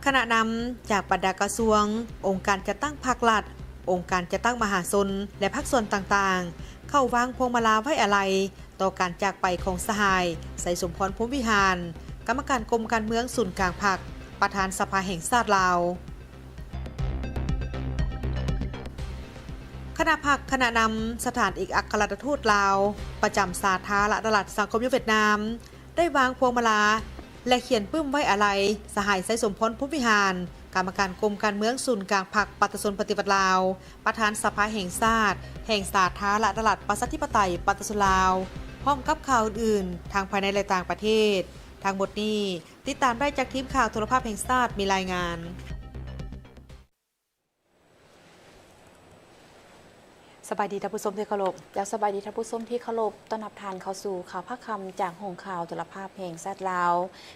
ຄະນະນຳຈາກບັນດາກະຊວງ, ອົງການຈັດຕັ້ງພາກລັດ, ອົງການຈັດຕັ້ງມະຫາຊົນ ແລະ ພາກສ່ວນຕ່າງໆ ເຂົ້າວາງພວງມາລາໄວ້ອາໄລຕໍ່ການຈາກໄປຂອງສະຫາຍ ໄຊສົມພອນ ພົມວິຫານ ກຳມະການກົມການເມືອງສູນກາງພັກ, ປະທານສະພາແຫ່ງຊາດລາວ. ຄະນະພັກ, ຄະນະນຳ, ສະຖານເອກອັກຄະລັດຖະທູດລາວ ປະຈຳສາທາລະນະລັດສັງຄົມນິຍົມຫວຽດນາມ ໄດ້ວາງພວງມາລາ ແລະ ຂຽນປຶ້ມໄວ້ອາໄລ ສະຫາຍ ໄຊສົມພອນ ພົມວິຫານ ກຳມະການກົມການເມືອງສູນກາງພັກປະຊາຊົນປະຕິວັດລາວ, ປະທານສະພາແຫ່ງຊາດ ແຫ່ງສາທາລະນະລັດປະຊາທິປະໄຕປະຊາຊົນລາວ, ພ້ອມກັບຂ່າວອື່ນໆ ທັງພາຍໃນ ແລະ ຕ່າງປະເທດ. ທັງໝົດນີ້ ຕິດຕາມໄດ້ຈາກທີມຂ່າວໂທລະພາບແຫ່ງຊາດມີລາຍງານ. ສະບາຍດີທ່ານຜູ້ຊົມທີ່ເຄົາລົບ. ເຈົ້າ ສະບາຍດີທ່ານຜູ້ຊົມທີ່ເຄົາລົບ. ຕ້ອນຮັບທ່ານເຂົ້າສູ່ຂ່າວພາກຄ່ຳຈາກຫ້ອງຂ່າວໂທລະພາບແຫ່ງຊາດລາວ.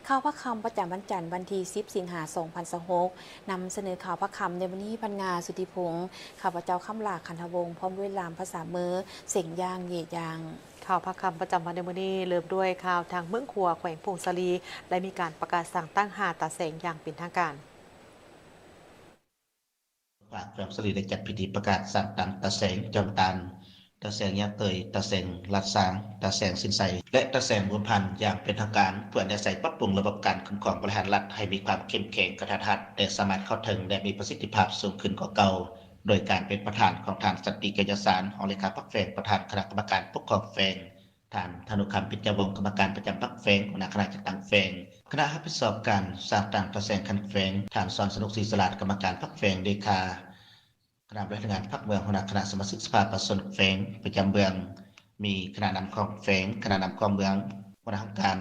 ຂ່າວພາກຄ່ຳປະຈຳວັນຈັນ ວັນທີສິບ ສິງຫາ ສອງພັນຊາວຫົກ ນຳສະເໜີຂ່າວພາກຄ່ຳໃນມື້ນີ້ ພັນງາ ສຸທິພົງ, ຂ້າພະເຈົ້າ ຄຳຫຼາ ຂັນທະວົງ ພ້ອມດ້ວຍລາມພາສາເມີ ເສັງຢ່າງ ເຢຍຢ່າງ. ຂ່າວພາກຄ່ຳປະຈຳວັນໃນມື້ນີ້ ເລີ່ມດ້ວຍຂ່າວທາງເມືອງຂວາ ແຂວງຜົ້ງສາລີ ໄດ້ມີການປະກາດສ້າງຕັ້ງຫ້າຕາແສງຢ່າງເປັນທາງການ. ແຂວງຜົ້ງສາລີໄດ້ຈັດພິທີປະກາດສ້າງຕັ້ງຕາແສງຈອມຕານ, ຕາແສງຍາເຕີຍ, ຕາແສງລາດຊ້າງ, ຕາແສງສິນໄຊ ແລະ ຕາແສງບົວພັນ ຢ່າງເປັນທາງການ ເພື່ອອາໄສປັບປຸງລະບົບການຄຸ້ມຄອງບໍລິຫານລັດໃຫ້ມີຄວາມເຂັ້ມແຂງ, ກະທັດຮັດ ແລະ ສາມາດເຂົ້າເຖິງ ແລະ ມີປະສິດທິພາບສູງຂຶ້ນກວ່າເກົ່າ, ໂດຍການເປັນປະທານຂອງທ່ານ ສັນຕິ ໄກຍະສານ ຮອງເລຂາພັກແຂວງ, ປະທານຄະນະກຳມະການປົກຄອງແຂວງ, ທ່ານ ທະນຸຄຳ ປິນຍະວົງ ກຳມະການປະຈຳພັກແຂວງ, ຫົວໜ້າຄະນະຈັດຕັ້ງແຂວງ, ຄະນະຮັບຜິດຊອບການສ້າງຕັ້ງຕາແສງຂັ້ນແຂວງ, ທ່ານ ສອນສະໜຸກ ສີສະຫຼາດ ກຳມະການພັກແຂວງ, ເລຂາຄະນະບໍລິຫານງານພັກເມືອງ, ຫົວໜ້າຄະນະສະມາຊິກສະພາປະຊາຊົນແຂວງປະຈຳເມືອງ, ມີຄະນະນຳຂອງແຂວງ, ຄະນະນຳຂອງເມືອງ, ຫົວໜ້າຫ້ອງການ,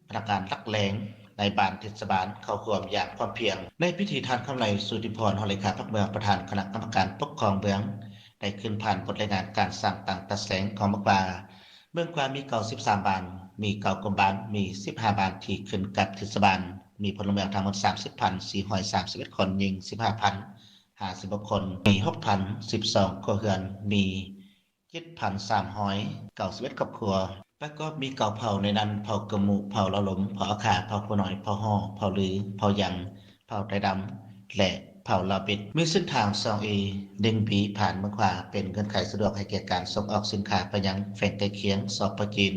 ພະນັກງານຫຼັກແຫຼ່ງ, ນາຍບ້ານເທດສະບານ ເຂົ້າຮ່ວມຢ່າງພ້ອມພຽງ. ໃນພິທີ ທ່ານ ຄຳໄລ ສຸທິພອນ ຮອງເລຂາພັກເມືອງ, ປະທານຄະນະກຳມະການປົກຄອງເມືອງ ໄດ້ຂຶ້ນຜ່ານບົດລາຍງານການສ້າງຕັ້ງຕາແສງຂອງເມືອງວ່າ, ເມືອງຂວາມີເກົ້າສິບສາມບ້ານ, ມີເກົ້າກົມບ້ານ, ມີສິບຫ້າບ້ານທີ່ຂຶ້ນກັບເທດສະບານ, ມີພົນລະເມືອງທັງໝົດສາມສິບພັນສີ່ຮ້ອຍສາມສິບເອັດຄົນ, ຍິງສິບຫ້າພັນຫ້າສິບຫົກຄົນ, ມີຫົກພັນສິບສອງຄົວເຮືອນ, ມີເຈັດພັນສາມຮ້ອຍເກົ້າສິບເອັດຄອບຄົວ, ປະກອບມີເກົ້າເຜົ່າ, ໃນນັ້ນເຜົ່າກະມຸ, ເຜົ່າລາວລົມ, ເຜົ່າອາຄາ, ເຜົ່າຜູ້ນ້ອຍ, ເຜົ່າຫໍ່, ເຜົ່າລື, ເຜົ່າຢັງ, ເຜົ່າໄຕດຳ ແລະ ເຜົ່າລາວປິດ. ມີເສັ້ນທາງສອງເອ ໜຶ່ງບີ ຜ່ານເມືອງຂວາ ເປັນເງື່ອນໄຂສະດວກໃຫ້ແກ່ການສົ່ງອອກສິນຄ້າໄປຍັງແຂວງໃກ້ຄຽງ, ສປ ຈີນ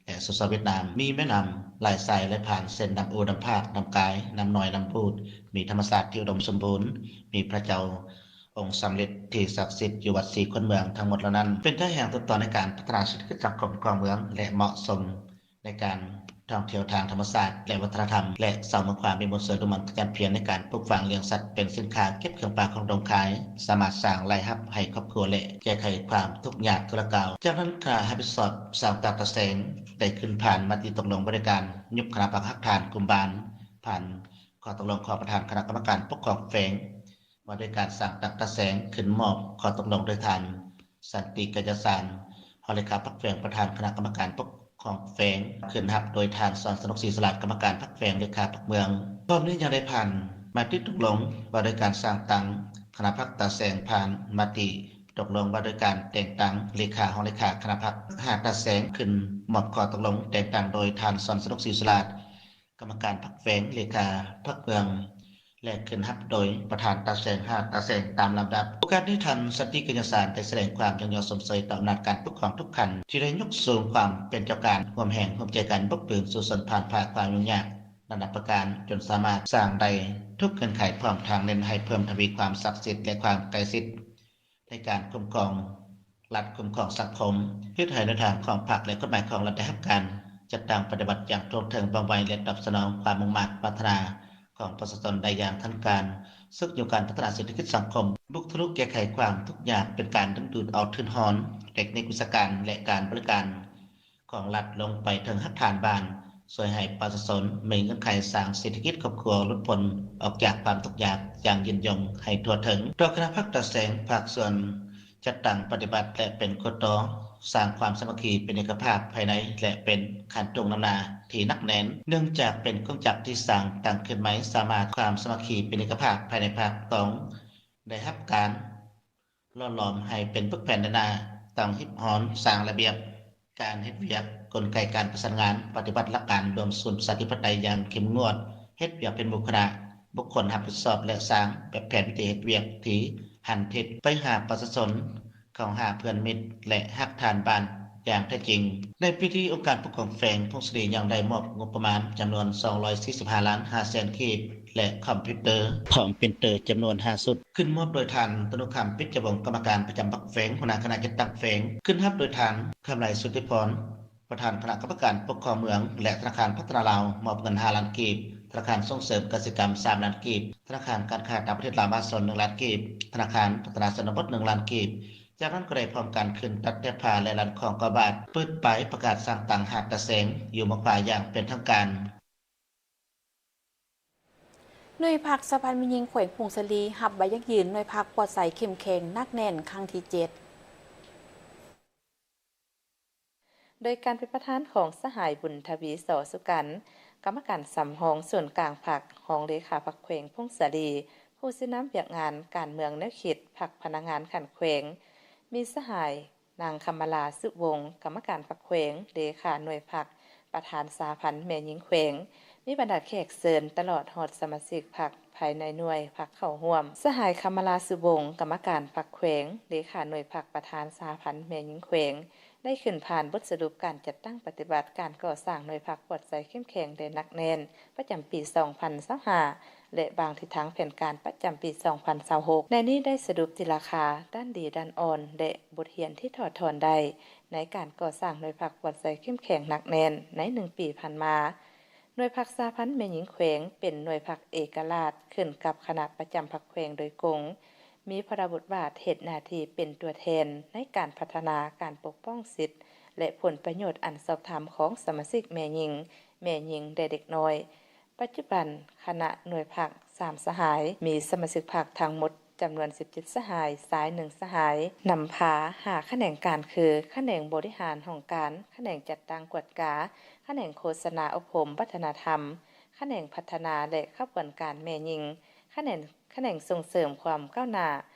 ແລະ ສສ ຫວຽດນາມ. ມີແມ່ນ້ຳຫຼາຍສາຍໄຫຼຜ່ານ ເຊັ່ນ ນ້ຳອູ, ນ້ຳພາກ, ນ້ຳກາຍ, ນ້ຳນ້ອຍ, ນ້ຳບູດ, ມີທຳມະຊາດທີ່ອຸດົມສົມບູນ, ມີພະເຈົ້າອົງສຳລິດທີ່ສັກສິດຢູ່ວັດສີຄົນເມືອງ. ທັງໝົດເຫຼົ່ານັ້ນ ເປັນທ່າແຮງຕົ້ນຕໍໃນການພັດທະນາເສດຖະກິດສັງຄົມຂອງເມືອງ ແລະ ເໝາະສົມ ໃນການທ່ອງທ່ຽວທາງທຳມະຊາດ ແລະ ວັດທະນະທຳ ແລະ ຊາວເມືອງຂວາມີມູນເຊື້ອດຸໝັ່ນຂະຫຍັນພຽນໃນການປູກຝັງລ້ຽງສັດເປັນສິນຄ້າເກັບເຄື່ອງປ່າຂອງດົງຄາຍ, ສາມາດສ້າງລາຍຮັບໃຫ້ຄອບຄົວ ແລະ ແກ້ໄຂຄວາມທຸກຍາກຊົ່ວຄາວ. ຈາກນັ້ນ ຄະນະຮັບຜິດຊອບສ້າງຕັ້ງຕາແສງໄດ້ຂຶ້ນຜ່ານມະຕິຕົກລົງວ່າດ້ວຍການຍຸບຄະນະພັກຮາກຖານກຸ່ມບ້ານ, ຜ່ານຂໍ້ຕົກລົງຂອງປະທານຄະນະກຳມະການປົກຄອງແຂວງ ວ່າດ້ວຍການສ້າງຕັ້ງຕາແສງ, ຂຶ້ນມອບຂໍ້ຕົກລົງໂດຍທ່ານ ສັນຕິ ໄກຍະສານ ຮອງເລຂາພັກແຂວງ, ປະທານຄະນະກຳມະການປົກຄອງແຂວງ, ຂຶ້ນຮັບໂດຍທ່ານ ສອນສະໜຸກ ສີສະຫຼາດ ກຳມະການພັກແຂວງ, ເລຂາພັກເມືອງ. ພ້ອມນີ້ຍັງໄດ້ຜ່ານມະຕິຕົກລົງວ່າດ້ວຍການສ້າງຕັ້ງຄະນະພັກຕາແສງ, ຜ່ານມະຕິຕົກລົງວ່າດ້ວຍການແຕ່ງຕັ້ງເລຂາ, ຮອງເລຂາຄະນະພັກຫ້າຕາແສງ, ຂຶ້ນມອບຂໍ້ຕົກລົງແຕ່ງຕັ້ງໂດຍທ່ານ ສອນສະໜຸກ ສີສະຫຼາດ ກຳມະການພັກແຂວງ, ເລຂາພັກເມືອງ ແລະ ຂຶ້ນຮັບໂດຍປະທານຕາແສງຫ້າຕາແສງຕາມລຳດັບ. ໂອກາດນີ້ ທ່ານ ສັນຕິ ໄກຍະສານ ໄດ້ສະແດງຄວາມຍ້ອງຍໍຊົມເຊີຍຕໍ່ອຳນາດການປົກຄອງທຸກຂັ້ນ ທີ່ໄດ້ຍົກສູງຄວາມເປັນເຈົ້າການ, ຮ່ວມແຮງຮ່ວມໃຈກັນບຸກບືນສູ້ຊົນຜ່ານຜ່າຄວາມຫຍຸ້ງຍາກ, ນັນນະປະການ, ຈົນສາມາດສ້າງໄດ້ທຸກເງື່ອນໄຂ, ພ້ອມທັງເນັ້ນໃຫ້ເພີ່ມທະວີຄວາມສັກສິດ ແລະ ຄວາມໃກ້ຊິດ ໃນການຄຸ້ມຄອງລັດ, ຄຸ້ມຄອງສັງຄົມ, ເຮັດໃຫ້ແນວທາງຂອງພັກ ແລະ ກົດໝາຍຂອງລັດໄດ້ຮັບການຈັດຕັ້ງປະຕິບັດຢ່າງທົ່ວເຖິງ, ວ່ອງໄວ ແລະ ຕອບສະໜອງຄວາມມຸ່ງມາດປາດຖະໜາຂອງປະຊາຊົນໄດ້ຢ່າງທັນການ, ເຊິ່ງຢູ່ການພັດທະນາເສດຖະກິດສັງຄົມ, ບຸກທະລຸແກ້ໄຂຄວາມທຸກຍາກ, ເປັນການດຶງດູດເອົາທຶນຮອນ, ເຕັກນິກວິຊາການ ແລະ ການບໍລິການ ຂອງລັດລົງໄປເຖິງຮາກຖານບ້ານ, ຊ່ວຍໃຫ້ປະຊາຊົນມີເງື່ອນໄຂສ້າງເສດຖະກິດຄອບຄົວຫຼຸດພົ້ນອອກຈາກຄວາມທຸກຍາກຢ່າງຍືນຍົງໃຫ້ທົ່ວເຖິງ. ຕໍ່ຄະນະພັກຕາແສງ, ພາກສ່ວນຈັດຕັ້ງປະຕິບັດ ແລະ ເປັນຂົວຕໍ່ສ້າງຄວາມສາມັກຄີເປັນເອກະພາບພາຍໃນ ແລະ ເປັນຄັນທຸງນຳໜ້າທີ່ໜັກແໜ້ນ, ເນື່ອງຈາກເປັນກົງຈັກທີ່ສ້າງຕັ້ງຂຶ້ນໃໝ່, ສາມາດຄວາມສາມັກຄີເປັນເອກະພາບພາຍໃນພັກຕ້ອງໄດ້ຮັບການ ຫຼໍ່ຫຼອມໃຫ້ເປັນປຶກແຜ່ນເດີນໜ້າ, ຕ້ອງຮິບຮອນສ້າງລະບຽບການເຮັດວຽກ, ກົນໄກການປະສານງານ, ປະຕິບັດຫຼັກການລວມສູນປະຊາທິປະໄຕຢ່າງເຂັ້ມງວດ, ເຮັດວຽກເປັນໝູ່ຄະນະ, ບຸກຄົນຮັບຜິດຊອບ ແລະ ສ້າງແບບແຜນວິທີເຮັດວຽກທີ່ຫັນທິດໄປຫາປະຊາຊົນ, ເຂົ້າຫາເພື່ອນມິດ ແລະ ຮັກທ່ານບ້ານຢ່າງແທ້ຈິງ. ໃນພິທີ, ອົງການປົກຄອງແຂວງຜົ້ງສາລີຍັງໄດ້ມອບງົບປະມານຈຳນວນສອງຮ້ອຍສີ່ສິບຫ້າລ້ານຫ້າແສນກີບ ແລະ ຄອມພິວເຕີ ພ້ອມປຣິນເຕີຈຳນວນຫ້າຊຸດ ຂຶ້ນມອບໂດຍທ່ານ ຕະນຸຄຳ ປິດຈະວົງ ກຳມະການປະຈຳພັກແຂວງ, ຫົວໜ້າຄະນະຈັດຕັ້ງແຂວງ, ຂຶ້ນຮັບໂດຍທ່ານ ຄຳໄລ ສຸດທິພອນ ປະທານຄະນະກຳມະການປົກຄອງເມືອງ ແລະ ທະນາຄານພັດທະນາລາວ ມອບເງິນຫ້າລ້ານກີບ, ທະນາຄານສົ່ງເສີມກະສິກຳສາມລ້ານກີບ, ທະນາຄານການຄ້າຕ່າງປະເທດລາວມະຫາຊົນໜຶ່ງລ້ານກີບ, ທະນາຄານພັດທະນາຊົນນະບົດໜຶ່ງລ້ານກີບ. ຈາກນັ້ນກໍໄດ້ພ້ອມກັນຂຶ້ນຕັດແຍກຜ້າ ແລະ ລັນຂອງກະບາດ, ເປີດປ້າຍປະກາດສ້າງຕັ້ງຫາດຕາແສງ ຢູ່ໝໍກປາຢ່າງເປັນທາງການ. ໜ່ວຍພັກສະຫະພັນແມ່ຍິງແຂວງຜົ້ງສາລີ ຮັບໃບຢັ້ງຢືນໜ່ວຍພັກປອດໃສເຂັ້ມແຂງໜັກແໜ້ນຄັ້ງທີເຈັດ ໂດຍການເປັນປະທານຂອງສະຫາຍ ບຸນທະວີ ສໍສຸກັນ ກຳມະການສຳຮອງສູນກາງພັກ, ຮອງເລຂາພັກແຂວງຜົ້ງສາລີ, ຜູ້ຊີ້ນຳວຽກງານການເມືອງແນວຄິດພັກພະນັກງານຂັ້ນແຂວງ, ມີສະຫາຍ ນາງ ຄຳມາລາ ສຸວົງ ກຳມະການພັກແຂວງ, ເລຂາໜ່ວຍພັກ, ປະທານສະຫະພັນແມ່ຍິງແຂວງ, ມີບັນດາແຂກເຊີນ ຕະຫຼອດຮອດສະມາຊິກພັກພາຍໃນໜ່ວຍພັກເຂົ້າຮ່ວມ. ສະຫາຍ ຄຳມາລາ ສຸວົງ ກຳມະການພັກແຂວງ, ເລຂາໜ່ວຍພັກ, ປະທານສະຫະພັນແມ່ຍິງແຂວງ ໄດ້ຂຶ້ນຜ່ານບົດສະຫຼຸບການຈັດຕັ້ງປະຕິບັດການກໍ່ສ້າງໜ່ວຍພັກປອດໃສເຂັ້ມແຂງ ແລະ ໜັກແໜ້ນ ປະຈຳປີສອງພັນຊາວຫ້າ ແລະ ວາງທິດທາງແຜນການປະຈຳປີສອງພັນຊາວຫົກ. ໃນນີ້ໄດ້ສະຫຼຸບທີລະຄາ, ດ້ານດີ, ດ້ານອ່ອນ ແລະ ບົດຮຽນທີ່ຖອດຖອນໄດ້ ໃນການກໍ່ສ້າງໜ່ວຍພັກປອດໃສເຂັ້ມແຂງໜັກແໜ້ນໃນໜຶ່ງປີຜ່ານມາ. ໜ່ວຍພັກສະຫະພັນແມ່ຍິງແຂວງເປັນໜ່ວຍພັກເອກະລາດ ຂຶ້ນກັບຄະນະປະຈຳພັກແຂວງໂດຍກົງ, ມີພາລະບົດບາດເຮັດໜ້າທີ່ເປັນຕົວແທນໃນການພັດທະນາ, ການປົກປ້ອງສິດ ແລະ ຜົນປະໂຫຍດອັນຊອບທຳຂອງສະມາຊິກແມ່ຍິງ, ແມ່ຍິງ ແລະ ເດັກນ້ອຍ. ປັດຈຸບັນຄະນະໜ່ວຍພັກສາມສະຫາຍ ມີສະມາຊິກພັກທັງໝົດຈຳນວນສິບເຈັດສະຫາຍ, ຊາຍໜຶ່ງສະຫາຍ, ນຳພາຫ້າຂະແໜງການຄື ຂະແໜງບໍລິຫານຫ້ອງການ, ຂະແໜງຈັດຕັ້ງກວດກາ, ຂະແໜງໂຄສະນາອົບຮົມວັດທະນະທຳ, ຂະແໜງພັດທະນາ ແລະ ຂະບວນການແມ່ຍິງ, ຂະແໜງ ຂະແໜງສົ່ງເສີມຄວາມກ້າວໜ້າ,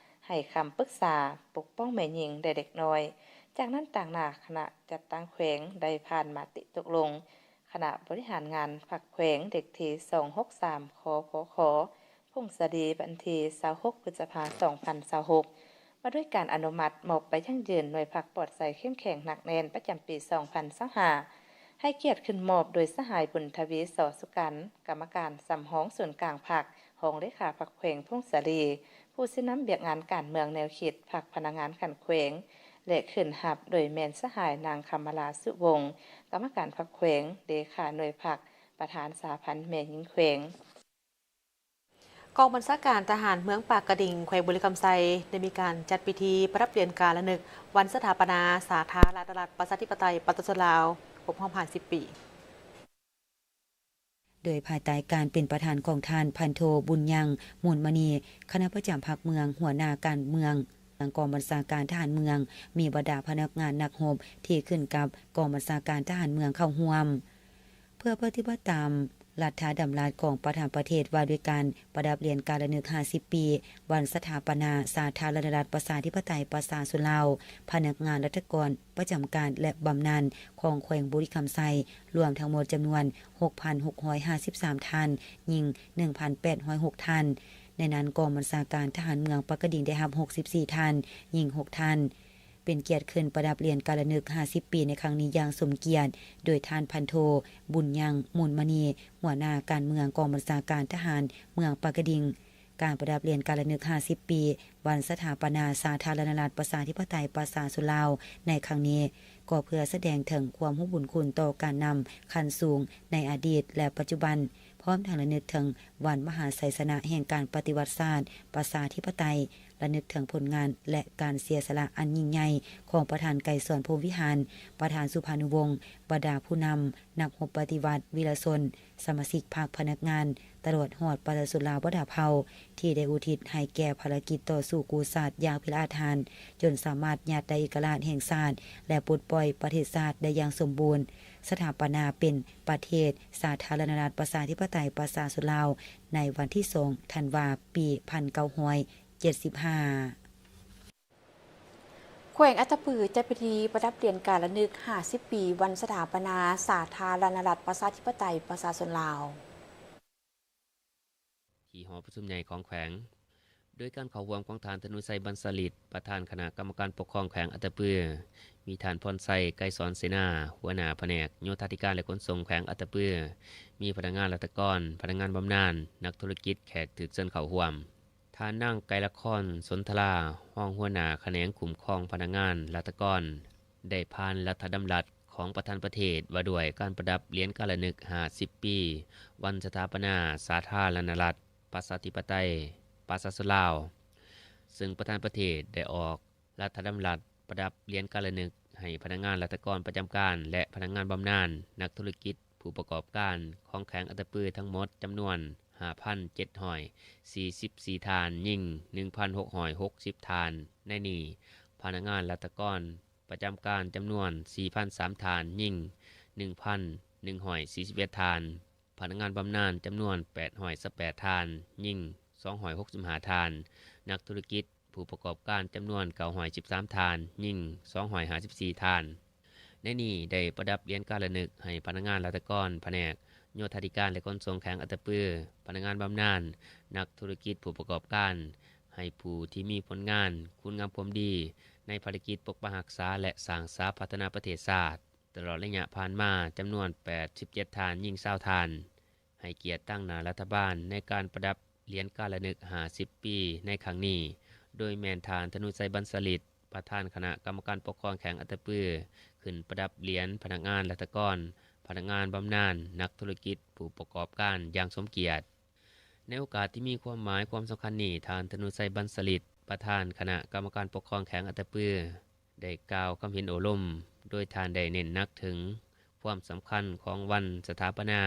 ໃຫ້ຄຳປຶກສາປົກປ້ອງແມ່ຍິງ ແລະ ເດັກນ້ອຍ. ຈາກນັ້ນ, ຕາງໜ້າຄະນະຈັດຕັ້ງແຂວງໄດ້ຜ່ານມະຕິຕົກລົງ ຄະນະບໍລິຫານງານພັກແຂວງ ເລກທີສອງຫົກສາມ ຄພຄ ຜົ້ງສາລີ ວັນທີຊາວຫົກ ພຶດສະພາ ສອງພັນຊາວຫົກ ວ່າດ້ວຍການອະນຸມັດມອບໃບຢັ້ງຢືນໜ່ວຍພັກປອດໃສເຂັ້ມແຂງໜັກແໜ້ນປະຈຳປີສອງພັນຊາວຫ້າ ໃຫ້ກຽດຂຶ້ນມອບໂດຍສະຫາຍ ບຸນທະວີ ສໍສຸກັນ ກຳມະການສຳຮອງສູນກາງພັກ, ຮອງເລຂາພັກແຂວງຜົ້ງສາລີ, ຜູ້ຊີ້ນຳວຽກງານການເມືອງແນວຄິດພັກພະນັກງານຂັ້ນແຂວງ ແລະ ຂຶ້ນຮັບໂດຍແມ່ນສະຫາຍ ນາງ ຄຳມາລາ ສຸວົງ ກຳມະການພັກແຂວງ, ເລຂາໜ່ວຍພັກ, ປະທານສະຫະພັນແມ່ຍິງແຂວງ. ກອງບັນຊາການທະຫານເມືອງປາກກະດິງ ແຂວງບໍລິຄຳໄຊ ໄດ້ມີການຈັດພິທີປະດັບຫຼຽນກາລະນຶກວັນສະຖາປະນາສາທາລະນະລັດ ປະຊາທິປະໄຕ ປະຊາຊົນລາວ ຄົບຮອບຫ້າສິບປີ. ໂດຍພາຍໃຕ້ການເປັນປະທານຂອງທ່ານ ພັນໂທ ບຸນຍັງ ມູນມະນີ ຄະນະປະຈຳພັກເມືອງ, ຫົວໜ້າການເມືອງ, ກອງບັນຊາການທະຫານເມືອງ, ມີບັນດາພະນັກງານນັກຮົບທີ່ຂຶ້ນກັບກອງບັນຊາການທະຫານເມືອງເຂົ້າຮ່ວມ. ເພື່ອປະຕິບັດຕາມລັດຖະດຳລັດຂອງປະທານປະເທດວ່າດ້ວຍການປະດັບຫຼຽນກາລະນຶກຫ້າສິບປີ ວັນສະຖາປະນາສາທາລະນະລັດ ປະຊາທິປະໄຕ ປະຊາຊົນລາວ, ພະນັກງານລັດຖະກອນປະຈຳການ ແລະ ບຳນານຂອງແຂວງບໍລິຄຳໄຊ ລວມທັງໝົດຈຳນວນຫົກພັນຫົກຮ້ອຍຫ້າສິບສາມທ່ານ, ຍິງໜຶ່ງພັນແປດຮ້ອຍຫົກທ່ານ. ໃນນັ້ນ ກອງບັນຊາການທະຫານເມືອງປາກກະດິງໄດ້ຮັບຫົກສິບສີ່ທ່ານ, ຍິງຫົກທ່ານ. ເປັນກຽດຂຶ້ນປະດັບຫຼຽນກາລະນຶກຫ້າສິບປີໃນຄັ້ງນີ້ຢ່າງສົມກຽດ ໂດຍທ່ານ ພັນໂທ ບຸນຍັງ ມູນມະນີ ຫົວໜ້າການເມືອງກອງບັນຊາການທະຫານເມືອງປາກກະດິງ. ການປະດັບຫຼຽນກາລະນຶກຫ້າສິບປີ ວັນສະຖາປະນາສາທາລະນະລັດ ປະຊາທິປະໄຕ ປະຊາຊົນລາວ ໃນຄັ້ງນີ້ ກໍເພື່ອສະແດງເຖິງຄວາມຮູ້ບຸນຄຸນຕໍ່ການນຳຂັ້ນສູງໃນອະດີດ ແລະ ປັດຈຸບັນ, ພ້ອມທັງລະນຶກເຖິງວັນມະຫາໄຊຊະນະແຫ່ງການປະຕິວັດຊາດປະຊາທິປະໄຕ, ລະນຶກເຖິງຜົນງານ ແລະ ການເສຍສະຫຼະອັນຍິ່ງໃຫຍ່ຂອງປະທານໄກສອນ ພົມວິຫານ, ປະທານສຸພານຸວົງ, ບັນດາຜູ້ນຳ, ນັກຮົບປະຕິວັດ, ວິລະຊົນ, ສະມາຊິກພັກ, ພະນັກງານ, ຕະຫຼອດຮອດປະຊາຊົນລາວບັນດາເຜົ່າ ທີ່ໄດ້ອຸທິດໃຫ້ແກ່ພາລະກິດຕໍ່ສູ້ກູ້ຊາດຢ່າງພິລະອາດຫານ, ຈົນສາມາດຍາດໄດ້ເອກະລາດແຫ່ງຊາດ ແລະ ປົດປ່ອຍປະເທດຊາດໄດ້ຢ່າງສົມບູນ. ສະຖາປະນາເປັນປະເທດສາທາລະນະລັດ ປະຊາທິປະໄຕ ປະຊາຊົນລາວ ໃນວັນທີສອງ ທັນວາ ປີພັນເກົ້າຮ້ອຍເຈັດສິບຫ້າ. ແຂວງອັດຕະປື ຈັດພິທີປະດັບຫຼຽນກາລະນຶກຫ້າສິບປີ ວັນສະຖາປະນາສາທາລະນະລັດ ປະຊາທິປະໄຕ ປະຊາຊົນລາວ. ທີ່ຫໍປະຊຸມໃຫຍ່ຂອງແຂວງ. ໂດຍການເຂົ້າຮ່ວມຂອງທ່ານ ທະນູໄຊ ບັນສະລິດ ປະທານຄະນະກຳມະການປົກຄອງແຂວງອັດຕະປື, ມີທ່ານ ພອນໄຊ ໄກສອນເສນາ ຫົວໜ້າພະແນກໂຍທາທິການ ແລະ ຂົນສົ່ງແຂວງອັດຕະປື, ມີພະນັກງານລັດຖະກອນ, ພະນັກງານບຳນານ, ນັກທຸລະກິດແຂກຖືກເຊີນເຂົ້າຮ່ວມ. ທ່ານນາງ ໄກລະຄອນ ສົນທະລາ ຮອງຫົວໜ້າຂະແໜງຄຸ້ມຄອງພະນັກງານລັດຖະກອນ ໄດ້ຜ່ານລັດຖະດຳລັດຂອງປະທານປະເທດ ວ່າດ້ວຍການປະດັບຫຼຽນກາລະນຶກຫ້າສິບປີ ວັນສະຖາປະນາສາທາລະນະລັດ ປະຊາທິປະໄຕ ປະຊາຊົນລາວ, ເຊິ່ງປະທານປະເທດໄດ້ອອກລັດຖະດຳລັດປະດັບຫຼຽນກາລະນຶກໃຫ້ພະນັກງານລັດຖະກອນປະຈຳການ ແລະ ພະນັກງານບຳນານ, ນັກທຸລະກິດ, ຜູ້ປະກອບການຂອງແຂວງອັດຕະປືທັງໝົດຈຳນວນຫ້າພັນເຈັດຮ້ອຍສີ່ສິບສີ່ທ່ານ, ຍິງໜຶ່ງພັນຫົກຮ້ອຍຫົກສິບທ່ານ, ໃນນີ້ພະນັກງານລັດຖະກອນປະຈຳການຈຳນວນສີ່ພັນສາມທ່ານ, ຍິງໜຶ່ງພັນໜຶ່ງຮ້ອຍສີ່ສິບເອັດທ່ານ, ພະນັກງານບຳນານຈຳນວນແປດຮ້ອຍຊາວແປດທ່ານ, ຍິງສອງຮ້ອຍຫົກສິບຫ້າທ່ານ, ນັກທຸລະກິດ, ຜູ້ປະກອບການຈຳນວນເກົ້າຮ້ອຍສິບສາມທ່ານ, ຍິງສອງຮ້ອຍຫ້າສິບສີ່ທ່ານ. ໃນນີ້ໄດ້ປະດັບຫຼຽນກາລະນຶກໃຫ້ພະນັກງານລັດຖະກອນພະແນກໂຍທາທິການ ແລະ ຂົນສົ່ງແຂວງອັດຕະປື, ພະນັກງານບຳນານ, ນັກທຸລະກິດ, ຜູ້ປະກອບການ, ໃຫ້ຜູ້ທີ່ມີຜົນງານ, ຄຸນງາມຄວາມດີໃນພາລະກິດປົກປັກຮັກສາ ແລະ ສ້າງສາພັດທະນາປະເທດຊາດ ຕະຫຼອດໄລຍະຜ່ານມາຈຳນວນແປດສິບເຈັດທ່ານ, ຍິງຊາວທ່ານ. ໃຫ້ກຽດຕາງໜ້າລັດຖະບານໃນການປະດັບຫຼຽນກາລະນຶກຫ້າສິບປີໃນຄັ້ງນີ້, ໂດຍແມ່ນທ່ານ ທະນູໄຊ ບັນສະລິດ ປະທານຄະນະກຳມະການປົກຄອງແຂວງອັດຕະປື ຂຶ້ນປະດັບຫຼຽນພະນັກງານລັດຖະກອນ, ພະນັກງານບຳນານ, ນັກທຸລະກິດ, ຜູ້ປະກອບການຢ່າງສົມກຽດ. ໃນໂອກາດທີ່ມີຄວາມໝາຍຄວາມສຳຄັນນີ້, ທ່ານ ທະນູໄຊ ບັນສະລິດ ປະທານຄະນະກຳມະການປົກຄອງແຂວງອັດຕະປື ໄດ້ກ່າວຄຳເຫັນໂອ້ລົມ, ໂດຍທ່ານໄດ້ເນັ້ນໜັກເຖິງຄວາມສຳຄັນຂອງວັນສະຖາປະນາ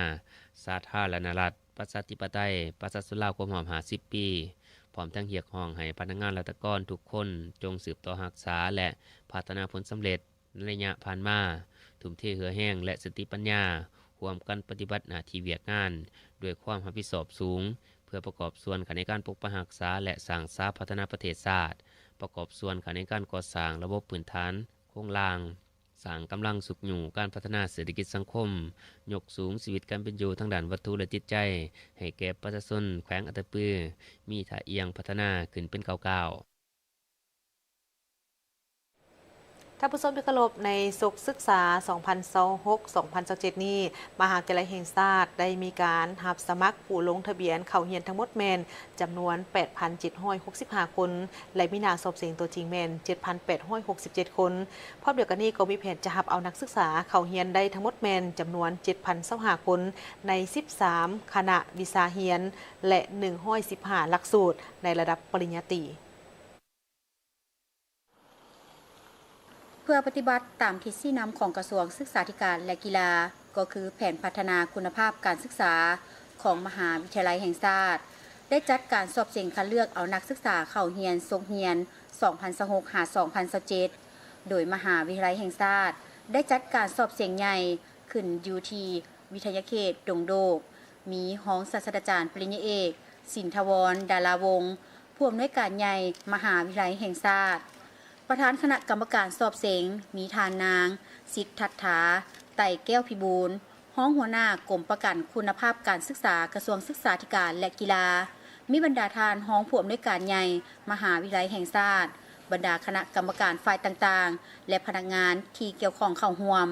ສາທາລະນະລັດ ປະຊາທິປະໄຕ ປະຊາຊົນລາວ ຄົບຮອບຫ້າສິບປີ, ພ້ອມທັງຮຽກຮ້ອງໃຫ້ພະນັກງານລັດຖະກອນທຸກຄົນຈົ່ງສືບຕໍ່ຮັກສາ ແລະ ພັດທະນາຜົນສຳເລັດໃນໄລຍະຜ່ານມາ, ທຸ່ມເທເຫື່ອແຮງ ແລະ ສະຕິປັນຍາ, ຮ່ວມກັນປະຕິບັດໜ້າທີ່ວຽກງານດ້ວຍຄວາມຮັບຜິດຊອບສູງ, ເພື່ອປະກອບສ່ວນເຂົ້າໃນການປົກປັກຮັກສາ ແລະ ສ້າງສາພັດທະນາປະເທດຊາດ, ປະກອບສ່ວນເຂົ້າໃນການກໍ່ສ້າງລະບົບພື້ນຖານໂຄງລ່າງ, ສ້າງກຳລັງຊຸກຍູ້ການພັດທະນາເສດຖະກິດສັງຄົມ, ຍົກສູງຊີວິດການເປັນຢູ່ທາງດ້ານວັດຖຸ ແລະ ຈິດໃຈ ໃຫ້ແກ່ປະຊາຊົນແຂວງອັດຕະປື ມີທ່າອ່ຽງພັດທະນາຂຶ້ນເປັນກ້າວໆ. ທ່ານຜູ້ຊົມທີ່ເຄົາລົບ, ໃນສົກສຶກສາສອງພັນຊາວຫົກ ສອງພັນຊາວເຈັດນີ້, ມະຫາວິທະຍາໄລແຫ່ງຊາດໄດ້ມີການຮັບສະໝັກຜູ້ລົງທະບຽນເຂົ້າຮຽນທັງໝົດແມ່ນຈຳນວນແປດພັນເຈັດຮ້ອຍຫົກສິບຫ້າຄົນ ແລະ ມີໜ້າສອບເສັງຕົວຈິງແມ່ນເຈັດພັນແປດຮ້ອຍຫົກສິບເຈັດຄົນ. ພ້ອມດຽວກັນນີ້ກໍມີແຜນຈະຮັບເອົານັກສຶກສາເຂົ້າຮຽນໄດ້ທັງໝົດແມ່ນຈຳນວນເຈັດພັນຊາວຫ້າຄົນ ໃນສິບສາມຄະນະວິຊາຮຽນ ແລະ ໜຶ່ງຮ້ອຍສິບຫ້າຫຼັກສູດໃນລະດັບປະລິນຍາຕີ. ເພື່ອປະຕິບັດຕາມທິດຊີ້ນຳຂອງກະຊວງສຶກສາທິການ ແລະ ກິລາ, ກໍຄືແຜນພັດທະນາຄຸນນະພາບການສຶກສາຂອງມະຫາວິທະຍາໄລແຫ່ງຊາດ, ໄດ້ຈັດການສອບເສັງຄັດເລືອກເອົານັກສຶກສາເຂົ້າຮຽນສົກຮຽນສອງພັນຊາວຫົກຫາສອງພັນຊາວເຈັດ ໂດຍມະຫາວິທະຍາໄລແຫ່ງຊາດໄດ້ຈັດການສອບເສັງໃຫຍ່ຂຶ້ນຢູ່ທີ່ວິທະຍາເຂດດົງໂດກ, ມີຮອງສາດສະດາຈານປະລິນຍາເອກ ສິນທະວອນ ດາລາວົງ ຜູ້ອຳນວຍການໃຫຍ່ມະຫາວິທະຍາໄລແຫ່ງຊາດ. ປະທານຄະນະກຳມະການສອບເສັງ ມີທ່ານນາງ ສິດທັດຖາ ໄຕແກ້ວພິບູນ ຮອງຫົວໜ້າກົມປະກັນຄຸນນະພາບການສຶກສາ ກະຊວງສຶກສາທິການ ແລະ ກິລາ, ມີບັນດາທ່ານຮອງຜູ້ອຳນວຍການໃຫຍ່ມະຫາວິທະຍາໄລແຫ່ງຊາດ, ບັນດາຄະນະກຳມະການຝ່າຍຕ່າງໆ ແລະ ພະນັກງານທີ່ກ່ຽວຂ້ອງເຂົ້າຮ່ວມ.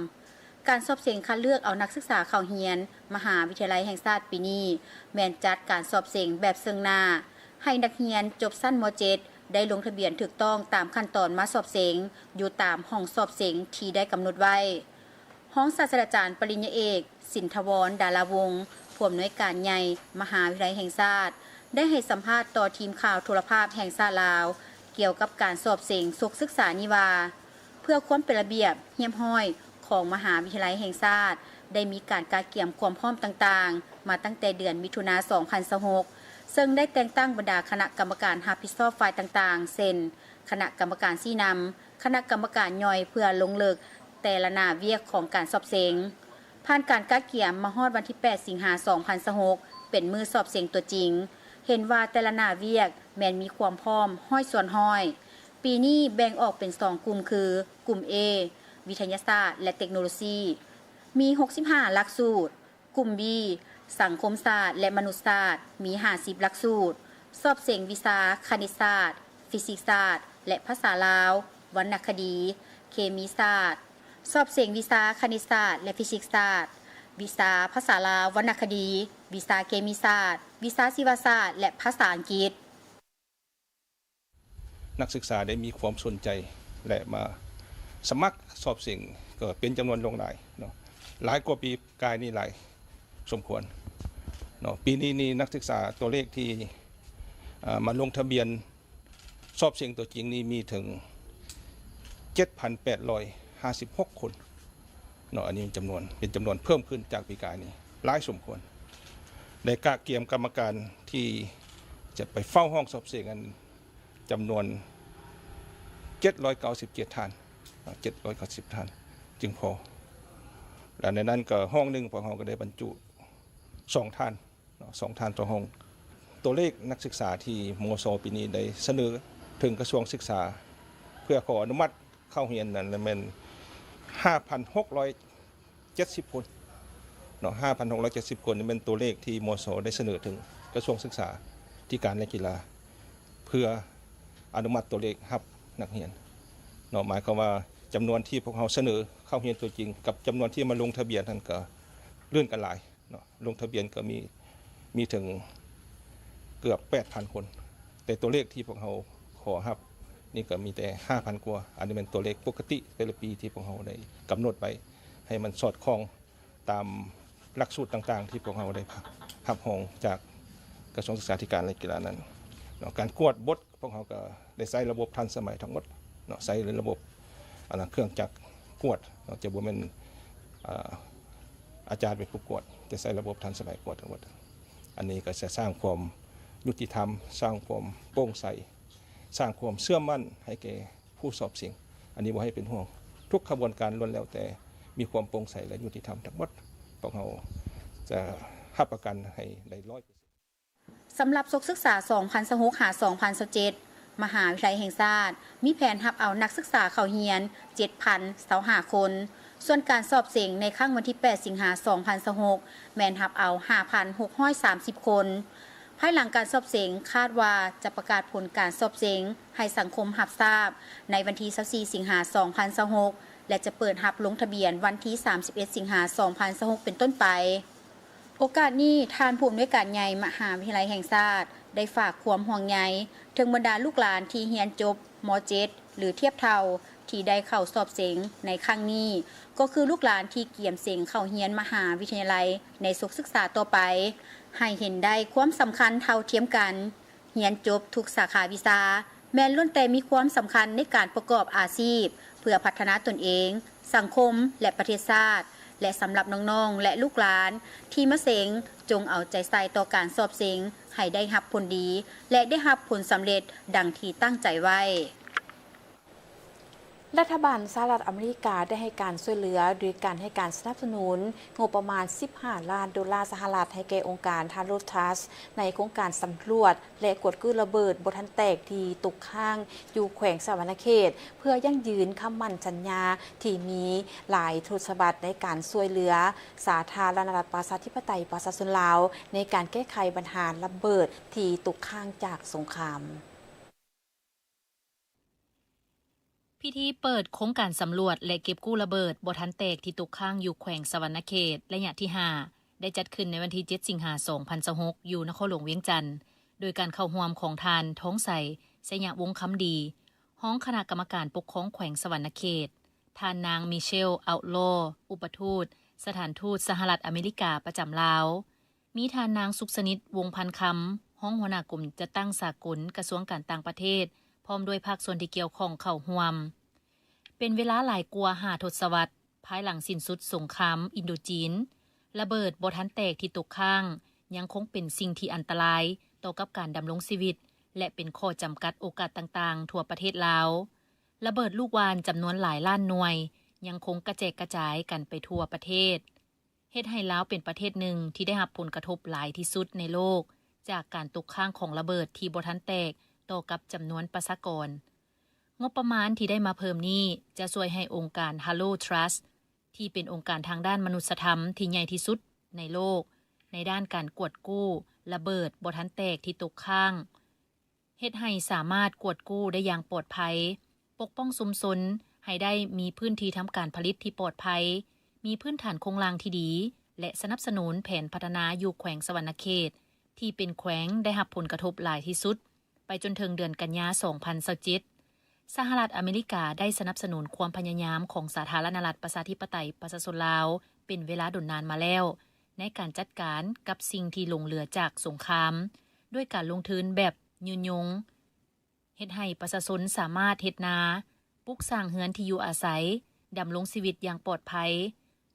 ການສອບເສັງຄັດເລືອກເອົານັກສຶກສາເຂົ້າຮຽນມະຫາວິທະຍາໄລແຫ່ງຊາດປີນີ້ ແມ່ນຈັດການສອບເສັງແບບເຊິ່ງໜ້າ, ໃຫ້ນັກຮຽນຈົບຊັ້ນ ມ.ເຈັດ ໄດ້ລົງທະບຽນຖືກຕ້ອງຕາມຂັ້ນຕອນມາສອບເສັງຢູ່ຕາມຫ້ອງສອບເສັງທີ່ໄດ້ກຳນົດໄວ້. ຮອງສາດສະດາຈານປະລິນຍາເອກ ສິນທະວອນ ດາລາວົງ ຜູ້ອຳນວຍການໃຫຍ່ມະຫາວິທະຍາໄລແຫ່ງຊາດ ໄດ້ໃຫ້ສຳພາດຕໍ່ທີມຂ່າວໂທລະພາບແຫ່ງຊາດລາວ ກ່ຽວກັບການສອບເສັງສົກສຶກສານີ້ວ່າ, ເພື່ອຄວາມເປັນລະບຽບຮຽບຮ້ອຍຂອງມະຫາວິທະຍາໄລແຫ່ງຊາດ ໄດ້ມີການກະກຽມຄວາມພ້ອມຕ່າງໆ ມາຕັ້ງແຕ່ເດືອນມິຖຸນາ ສອງພັນຊາວຫົກ ເຊິ່ງໄດ້ແຕ່ງຕັ້ງບັນດາຄະນະກຳມະການຮັບຜິດຊອບຝ່າຍຕ່າງໆ ເຊັ່ນ ຄະນະກຳມະການຊີ້ນຳ, ຄະນະກຳມະການຍ່ອຍເພື່ອລົງເລິກແຕ່ລະໜ້າວຽກຂອງການສອບເສັງ. ຜ່ານການກະກຽມມາຮອດວັນທີແປດ ສິງຫາ ສອງພັນຊາວຫົກ ເປັນມື້ສອບເສັງຕົວຈິງ, ເຫັນວ່າແຕ່ລະໜ້າວຽກແມ່ນມີຄວາມພ້ອມຮ້ອຍສ່ວນຮ້ອຍ. ປີນີ້ແບ່ງອອກເປັນສອງກຸ່ມຄື ກຸ່ມ A ວິທະຍາສາດ ແລະ ເຕັກໂນໂລຊີ ມີຫົກສິບຫ້າຫຼັກສູດ, ກຸ່ມ B ສັງຄົມສາດ ແລະ ມະນຸດສາດ ມີຫ້າສິບຫຼັກສູດ, ສອບເສັງວິຊາຄະນິດສາດ, ຟີຊິກສາດ ແລະ ພາສາລາວ, ວັນນະຄະດີ, ເຄມີສາດ, ສອບເສັງວິຊາຄະນິດສາດ ແລະ ຟີຊິກສາດ, ວິຊາພາສາລາວ, ວັນນະຄະດີ, ວິຊາເຄມີສາດ, ວິຊາຊີວະສາດ ແລະ ພາສາອັງກິດ. ນັກສຶກສາໄດ້ມີຄວາມສົນໃຈ ແລະ ມາສະໝັກສອບເສັງ ກໍເປັນຈຳນວນຫຼວງຫຼາຍເນາະ, ຫຼາຍກວ່າປີກາຍນີ້ຫຼາຍສົມຄວນເນາະ. ປີນີ້ນີ້ນັກສຶກສາຕົວເລກທີ່ ເອີ່ ມາລົງທະບຽນສອບເສັງຕົວຈິງນີ້ມີເຖິງ ເຈັດພັນແປດຮ້ອຍຫ້າສິບຫົກຄົນເນາະ. ອັນນີ້ເປັນຈຳນວນ ເປັນຈຳນວນເພີ່ມຂຶ້ນຈາກປີກາຍນີ້ຫຼາຍສົມຄວນ. ໄດ້ກະກຽມກຳມະການທີ່ຈະໄປເຝົ້າຫ້ອງສອບເສັງ ອັນ ຈຳນວນເຈັດຮ້ອຍເກົ້າສິບເຈັດທ່ານເນາະ, ເຈັດຮ້ອຍເກົ້າສິບທ່ານຈຶ່ງພໍ. ແລະ ໃນນັ້ນກໍຫ້ອງໜຶ່ງ ພວກເຮົາກໍໄດ້ບັນຈຸສອງທ່ານເນາະ, ສອງທ່ານຕໍ່ຫ້ອງ. ຕົວເລກນັກສຶກສາທີ່ ມສ ປີນີ້ໄດ້ສະເໜີເຖິງກະຊວງສຶກສາ ເພື່ອຂໍອະນຸມັດເຂົ້າຮຽນນັ້ນແມ່ນ ຫ້າພັນຫົກຮ້ອຍ ເຈັດສິບຄົນເນາະ, ຫ້າພັນຫົກຮ້ອຍເຈັດສິບຄົນນີ້ແມ່ນຕົວເລກທີ່ ມສ ໄດ້ສະເໜີເຖິງກະຊວງສຶກສາທິການ ແລະ ກິລາ ເພື່ອອະນຸມັດຕົວເລກຮັບນັກຮຽນເນາະ. ໝາຍຄວາມວ່າຈຳນວນທີ່ພວກເຮົາສະເໜີເຂົ້າຮຽນຕົວຈິງ ກັບຈຳນວນທີ່ມາລົງທະບຽນນັ້ນກໍລື່ນກັນຫຼາຍເນາະ. ລົງທະບຽນກໍມີ ມີເຖິງເກືອບແປດພັນຄົນ, ແຕ່ຕົວເລກທີ່ພວກເຮົາຂໍຮັບນີ້ກໍມີແຕ່ຫ້າພັນກວ່າ. ອັນນີ້ແມ່ນຕົວເລກປົກກະຕິແຕ່ລະປີທີ່ພວກເຮົາໄດ້ກຳນົດໄວ້ ໃຫ້ມັນສອດຄ່ອງ ຕາມຫຼັກສູດຕ່າງໆ ທີ່ພວກເຮົາໄດ້ຮັບຮອງຈາກກະຊວງສຶກສາທິການ ແລະ ກິລານັ້ນເນາະ. ການກວດບົດ ພວກເຮົາກໍໄດ້ໃຊ້ລະບົບທັນສະໄໝທັງໝົດເນາະ, ໃຊ້ລະບົບ ອັນນັ້ນ ເຄື່ອງຈັກກວດເນາະ, ຈະບໍ່ແມ່ນ ອາ ອາຈານເປັນຜູ້ກວດ, ຈະໃຊ້ລະບົບທັນສະໄໝກວດທັງໝົດ. ອັນນີ້ກໍຈະສ້າງຄວາມຍຸຕິທຳ, ສ້າງຄວາມໂປ່ງໃສ, ສ້າງຄວາມເຊື່ອໝັ້ນໃຫ້ແກ່ ຜູ້ສອບເສັງ. ອັນນີ້ບໍ່ໃຫ້ເປັນຫ່ວງ, ທຸກຂະບວນການລ້ວນແລ້ວແຕ່ມີຄວາມໂປ່ງໃສ ແລະ ຍຸຕິທຳທັງໝົດ. ພວກເຮົາຈະຮັບປະກັນໃຫ້ໄດ້ຮ້ອຍເປີເຊັນ. ສຳລັບສົກສຶກສາສອງພັນຊາວຫົກ ຫາ ສອງພັນຊາວເຈັດ ມະຫາວິທະຍາໄລແຫ່ງຊາດມີແຜນຮັບເອົານັກສຶກສາເຂົ້າຮຽນ ເຈັດພັນຊາວຫ້າຄົນ, ສ່ວນການສອບເສັງໃນຄັ້ງວັນທີແປດ ສິງຫາ ສອງພັນຊາວຫົກ ແມ່ນຮັບເອົາ ຫ້າພັນຫົກຮ້ອຍສາມສິບຄົນ. ພາຍຫຼັງການສອບເສັງ ຄາດວ່າຈະປະກາດຜົນການສອບເສັງໃຫ້ສັງຄົມຮັບຊາບໃນວັນທີຊາວສີ່ ສິງຫາ ສອງພັນຊາວຫົກ ແລະ ຈະເປີດຮັບລົງທະບຽນວັນທີສາມສິບເອັດ ສິງຫາ ສອງພັນຊາວຫົກ ເປັນຕົ້ນໄປ. ໂອກາດນີ້ ທ່ານຜູ້ອຳນວຍການໃຫຍ່ມະຫາວິທະຍາໄລແຫ່ງຊາດ ໄດ້ຝາກຄວາມຫ່ວງໃຍເຖິງບັນດາລູກຫຼານທີ່ຮຽນຈົບ ມ.ເຈັດ ຫຼື ທຽບເທົ່າ ທີ່ໄດ້ເຂົ້າສອບເສັງໃນຄັ້ງນີ້ ກໍຄືລູກຫຼານທີ່ກຽມເສັງເຂົ້າຮຽນມະຫາວິທະຍາໄລໃນສົກສຶກສາຕໍ່ໄປ ໃຫ້ເຫັນໄດ້ຄວາມສຳຄັນເທົ່າທຽມກັນ. ຮຽນຈົບທຸກສາຂາວິຊາ ແມ່ນລ້ວນແຕ່ມີຄວາມສຳຄັນໃນການປະກອບອາຊີບ ເພື່ອພັດທະນາຕົນເອງ, ສັງຄົມ ແລະ ປະເທດຊາດ ແລະ ສຳລັບນ້ອງໆ ແລະ ລູກຫຼານທີ່ມາເສັງ ຈົ່ງເອົາໃຈໃສ່ຕໍ່ການສອບເສັງໃຫ້ໄດ້ຮັບຜົນດີ ແລະ ໄດ້ຮັບຜົນສຳເລັດດັ່ງທີ່ຕັ້ງໃຈໄວ້. ລັດຖະບານສະຫະລັດອາເມລິກາໄດ້ໃຫ້ການຊ່ວຍເຫຼືອ ໂດຍການໃຫ້ການສະໜັບສະໜູນງົບປະມານສິບຫ້າລ້ານໂດລາສະຫະລັດ ໃຫ້ແກ່ອົງການ Haro Trust ໃນໂຄງການສຳຫຼວດ ແລະ ກວດກູ້ລະເບີດບໍ່ທັນແຕກທີ່ຕົກຄ້າງຢູ່ແຂວງສະຫວັນນະເຂດ ເພື່ອຢັ້ງຢືນຄຳໝັ້ນສັນຍາທີ່ມີຫຼາຍທົດສະວັດໃນການຊ່ວຍເຫຼືອສາທາລະນະລັດປະຊາທິປະໄຕປະຊາຊົນລາວ ໃນການແກ້ໄຂບັນຫາລະເບີດທີ່ຕົກຄ້າງຈາກສົງຄາມ. ພິທີເປີດໂຄງການສຳຫຼວດ ແລະ ເກັບກູ້ລະເບີດບໍ່ທັນແຕກທີ່ຕົກຄ້າງຢູ່ແຂວງສະຫວັນນະເຂດ ໄລຍະທີຫ້າ ໄດ້ຈັດຂຶ້ນໃນວັນທີເຈັດ ສິງຫາ ສອງພັນຊາວຫົກ ຢູ່ນະຄອນຫຼວງວຽງຈັນ ໂດຍການເຂົ້າຮ່ວມຂອງທ່ານ ທອງໄຊ ໄຊຍະວົງຄຳດີ ຮອງຄະນະກຳມະການປົກຄອງແຂວງສະຫວັນນະເຂດ, ທ່ານນາງ ມີເຊວ ເອົາລໍ ອຸປະທູດສະຖານທູດສະຫະລັດອາເມລິກາປະຈຳລາວ, ມີທ່ານນາງ ສຸກສະໜິດ ວົງພັນຄຳ ຮອງຫົວໜ້າກົມຈັດຕັ້ງສາກົນ ກະຊວງການຕ່າງປະເທດ ພ້ອມດ້ວຍພາກສ່ວນທີ່ກ່ຽວຂ້ອງເຂົ້າຮ່ວມ. ເປັນເວລາຫຼາຍກວ່າຫ້າທົດສະວັດ ພາຍຫຼັງສິ້ນສຸດສົງຄາມອິນໂດຈີນ, ລະເບີດບໍ່ທັນແຕກທີ່ຕົກຄ້າງ ຍັງຄົງເປັນສິ່ງທີ່ອັນຕະລາຍຕໍ່ກັບການດຳລົງຊີວິດ ແລະ ເປັນຂໍ້ຈຳກັດໂອກາດຕ່າງໆທົ່ວປະເທດລາວ. ລະເບີດລູກຫວ່ານຈຳນວນຫຼາຍລ້ານໜ່ວຍ ຍັງຄົງກະແຈກກະຈາຍກັນໄປທົ່ວປະເທດ. ເຮັດໃຫ້ລາວເປັນປະເທດໜຶ່ງທີ່ໄດ້ຮັບຜົນກະທົບຫຼາຍທີ່ສຸດໃນໂລກ ຈາກການຕົກຄ້າງຂອງລະເບີດທີ່ບໍ່ທັນແຕກຕໍ່ກັບຈຳນວນປະຊາກອນ. ງົບປະມານທີ່ໄດ້ມາເພີ່ມນີ້ຈະຊ່ວຍໃຫ້ອົງການ Haro Trust ທີ່ເປັນອົງການທາງດ້ານມະນຸດສະທຳທີ່ໃຫຍ່ທີ່ສຸດໃນໂລກ ໃນດ້ານການກວດກູ້ລະເບີດບໍ່ທັນແຕກທີ່ຕົກຄ້າງ, ເຮັດໃຫ້ສາມາດກວດກູ້ໄດ້ຢ່າງປອດໄພ, ປົກປ້ອງຊຸມຊົນໃຫ້ໄດ້ມີພື້ນທີ່ທຳການຜະລິດທີ່ປອດໄພ, ມີພື້ນຖານໂຄງລ່າງທີ່ດີ ແລະ ສະໜັບສະໜູນແຜນພັດທະນາຢູ່ແຂວງສະຫວັນນະເຂດ ທີ່ເປັນແຂວງໄດ້ຮັບຜົນກະທົບຫຼາຍທີ່ສຸດ ໄປຈົນເຖິງເດືອນກັນຍາ ສອງພັນຊາວເຈັດ. ສະຫະລັດອາເມລິກາໄດ້ສະໜັບສະໜູນຄວາມພະຍາຍາມຂອງສາທາລະນະລັດປະຊາທິປະໄຕປະຊາຊົນລາວເປັນເວລາດົນນານມາແລ້ວ ໃນການຈັດການກັບສິ່ງທີ່ຫຼົງເຫຼືອຈາກສົງຄາມ ດ້ວຍການລົງທຶນແບບຍືນຍົງ, ເຮັດໃຫ້ປະຊາຊົນສາມາດເຮັດນາ, ປຸກສ້າງເຮືອນທີ່ຢູ່ອາໄສ, ດຳລົງຊີວິດຢ່າງປອດໄພ,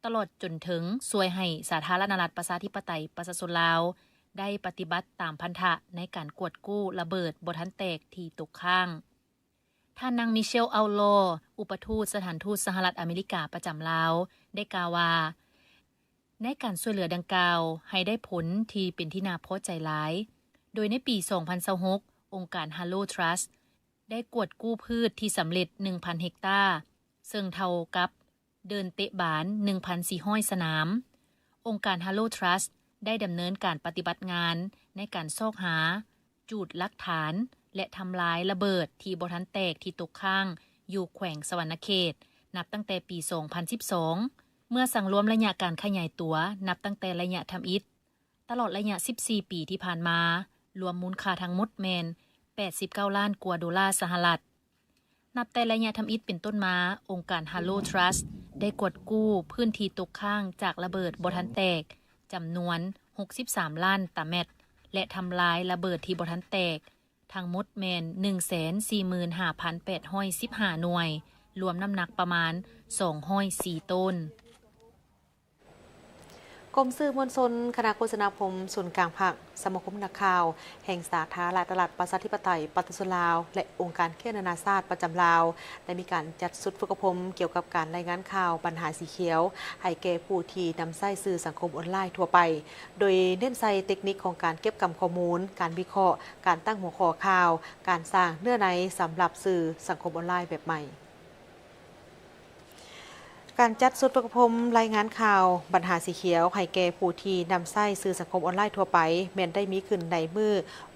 ຕະຫຼອດຈົນເຖິງຊ່ວຍໃຫ້ສາທາລະນະລັດປະຊາທິປະໄຕປະຊາຊົນລາວ ໄດ້ປະຕິບັດຕາມພັນທະໃນການກວດກູ້ລະເບີດບໍ່ທັນແຕກທີ່ຕົກຄ້າງ. ທ່ານນາງ Michelle Outlaw ອຸປະທູດສະຖານທູດສະຫະລັດອາເມລິກາປະຈຳລາວ ໄດ້ກ່າວວ່າ ໃນການຊ່ວຍເຫຼືອດັ່ງກ່າວໃຫ້ໄດ້ຜົນທີ່ເປັນທີ່ໜ້າພໍໃຈຫຼາຍ, ໂດຍໃນປີສອງພັນຊາວຫົກ ອົງການ Hallo Trust ໄດ້ກວດກູ້ພືດທີ່ສຳເລັດໜຶ່ງພັນເຮັກຕາ, ເຊິ່ງເທົ່າກັບເດີ່ນເຕະບານໜຶ່ງພັນສີ່ຮ້ອຍສະໜາມ. ອົງການ Hallo Trust ໄດ້ດຳເນີນການປະຕິບັດງານໃນການຊອກຫາ, ຈູດຫຼັກຖານ ແລະ ທຳລາຍລະເບີດທີ່ບໍ່ທັນແຕກທີ່ຕົກຄ້າງຢູ່ແຂວງສະຫວັນນະເຂດ ນັບຕັ້ງແຕ່ປີສອງພັນສິບສອງ ເມື່ອສັງລວມໄລຍະການຂະຫຍາຍຕົວນັບຕັ້ງແຕ່ໄລຍະທຳອິດ ຕະຫຼອດໄລຍະສິບສີ່ປີທີ່ຜ່ານມາ, ລວມມູນຄ່າທັງໝົດແມ່ນແປດສິບເກົ້າລ້ານກວ່າໂດລາສະຫະລັດ. ນັບແຕ່ໄລຍະທຳອິດເປັນຕົ້ນມາ, ອົງການ Hallo Trust ໄດ້ກວດກູ້ພື້ນທີ່ຕົກຄ້າງຈາກລະເບີດບໍ່ທັນແຕກ ຈຳນວນຫົກສິບສາມລ້ານຕາແມັດ ແລະ ທຳລາຍລະເບີດທີ່ບໍ່ທັນແຕກ ທັງໝົດແມ່ນໜຶ່ງແສນສີ່ໝື່ນຫ້າພັນແປດຮ້ອຍສິບຫ້າໜ່ວຍ, ລວມນ້ຳໜັກປະມານສອງຮ້ອຍສີ່ໂຕນ. ກົມສື່ມວນຊົນ, ຄະນະໂຄສະນາອົບຮົມສູນກາງພັກ, ສະມາຄົມນັກຂ່າວແຫ່ງສາທາລະນະລັດປະຊາທິປະໄຕປະຊາຊົນລາວ ແລະ ອົງການແຄນານາຊາດປະຈຳລາວ ໄດ້ມີການຈັດຊຸດຝຶກອົບຮົມກ່ຽວກັບການລາຍງານຂ່າວບັນຫາສີຂຽວ ໃຫ້ແກ່ຜູ້ທີ່ນຳໃຊ້ສື່ສັງຄົມອອນລາຍທົ່ວໄປ, ໂດຍເນັ້ນໃສ່ເຕັກນິກຂອງການເກັບກຳຂໍ້ມູນ, ການວິເຄາະ, ການຕັ້ງຫົວຂໍ້ຂ່າວ, ການສ້າງເນື້ອໃນສຳລັບສື່ສັງຄົມອອນລາຍແບບໃໝ່. ການຈັດຊຸດຝຶກອົບຮົມລາຍງານຂ່າວບັນຫາສີຂຽວໃຫ້ແກ່ຜູ້ທີ່ນຳໃຊ້ສື່ສັງຄົມອອນລາຍທົ່ວໄປ ແມ່ນໄດ້ມີຂຶ້ນໃນມື້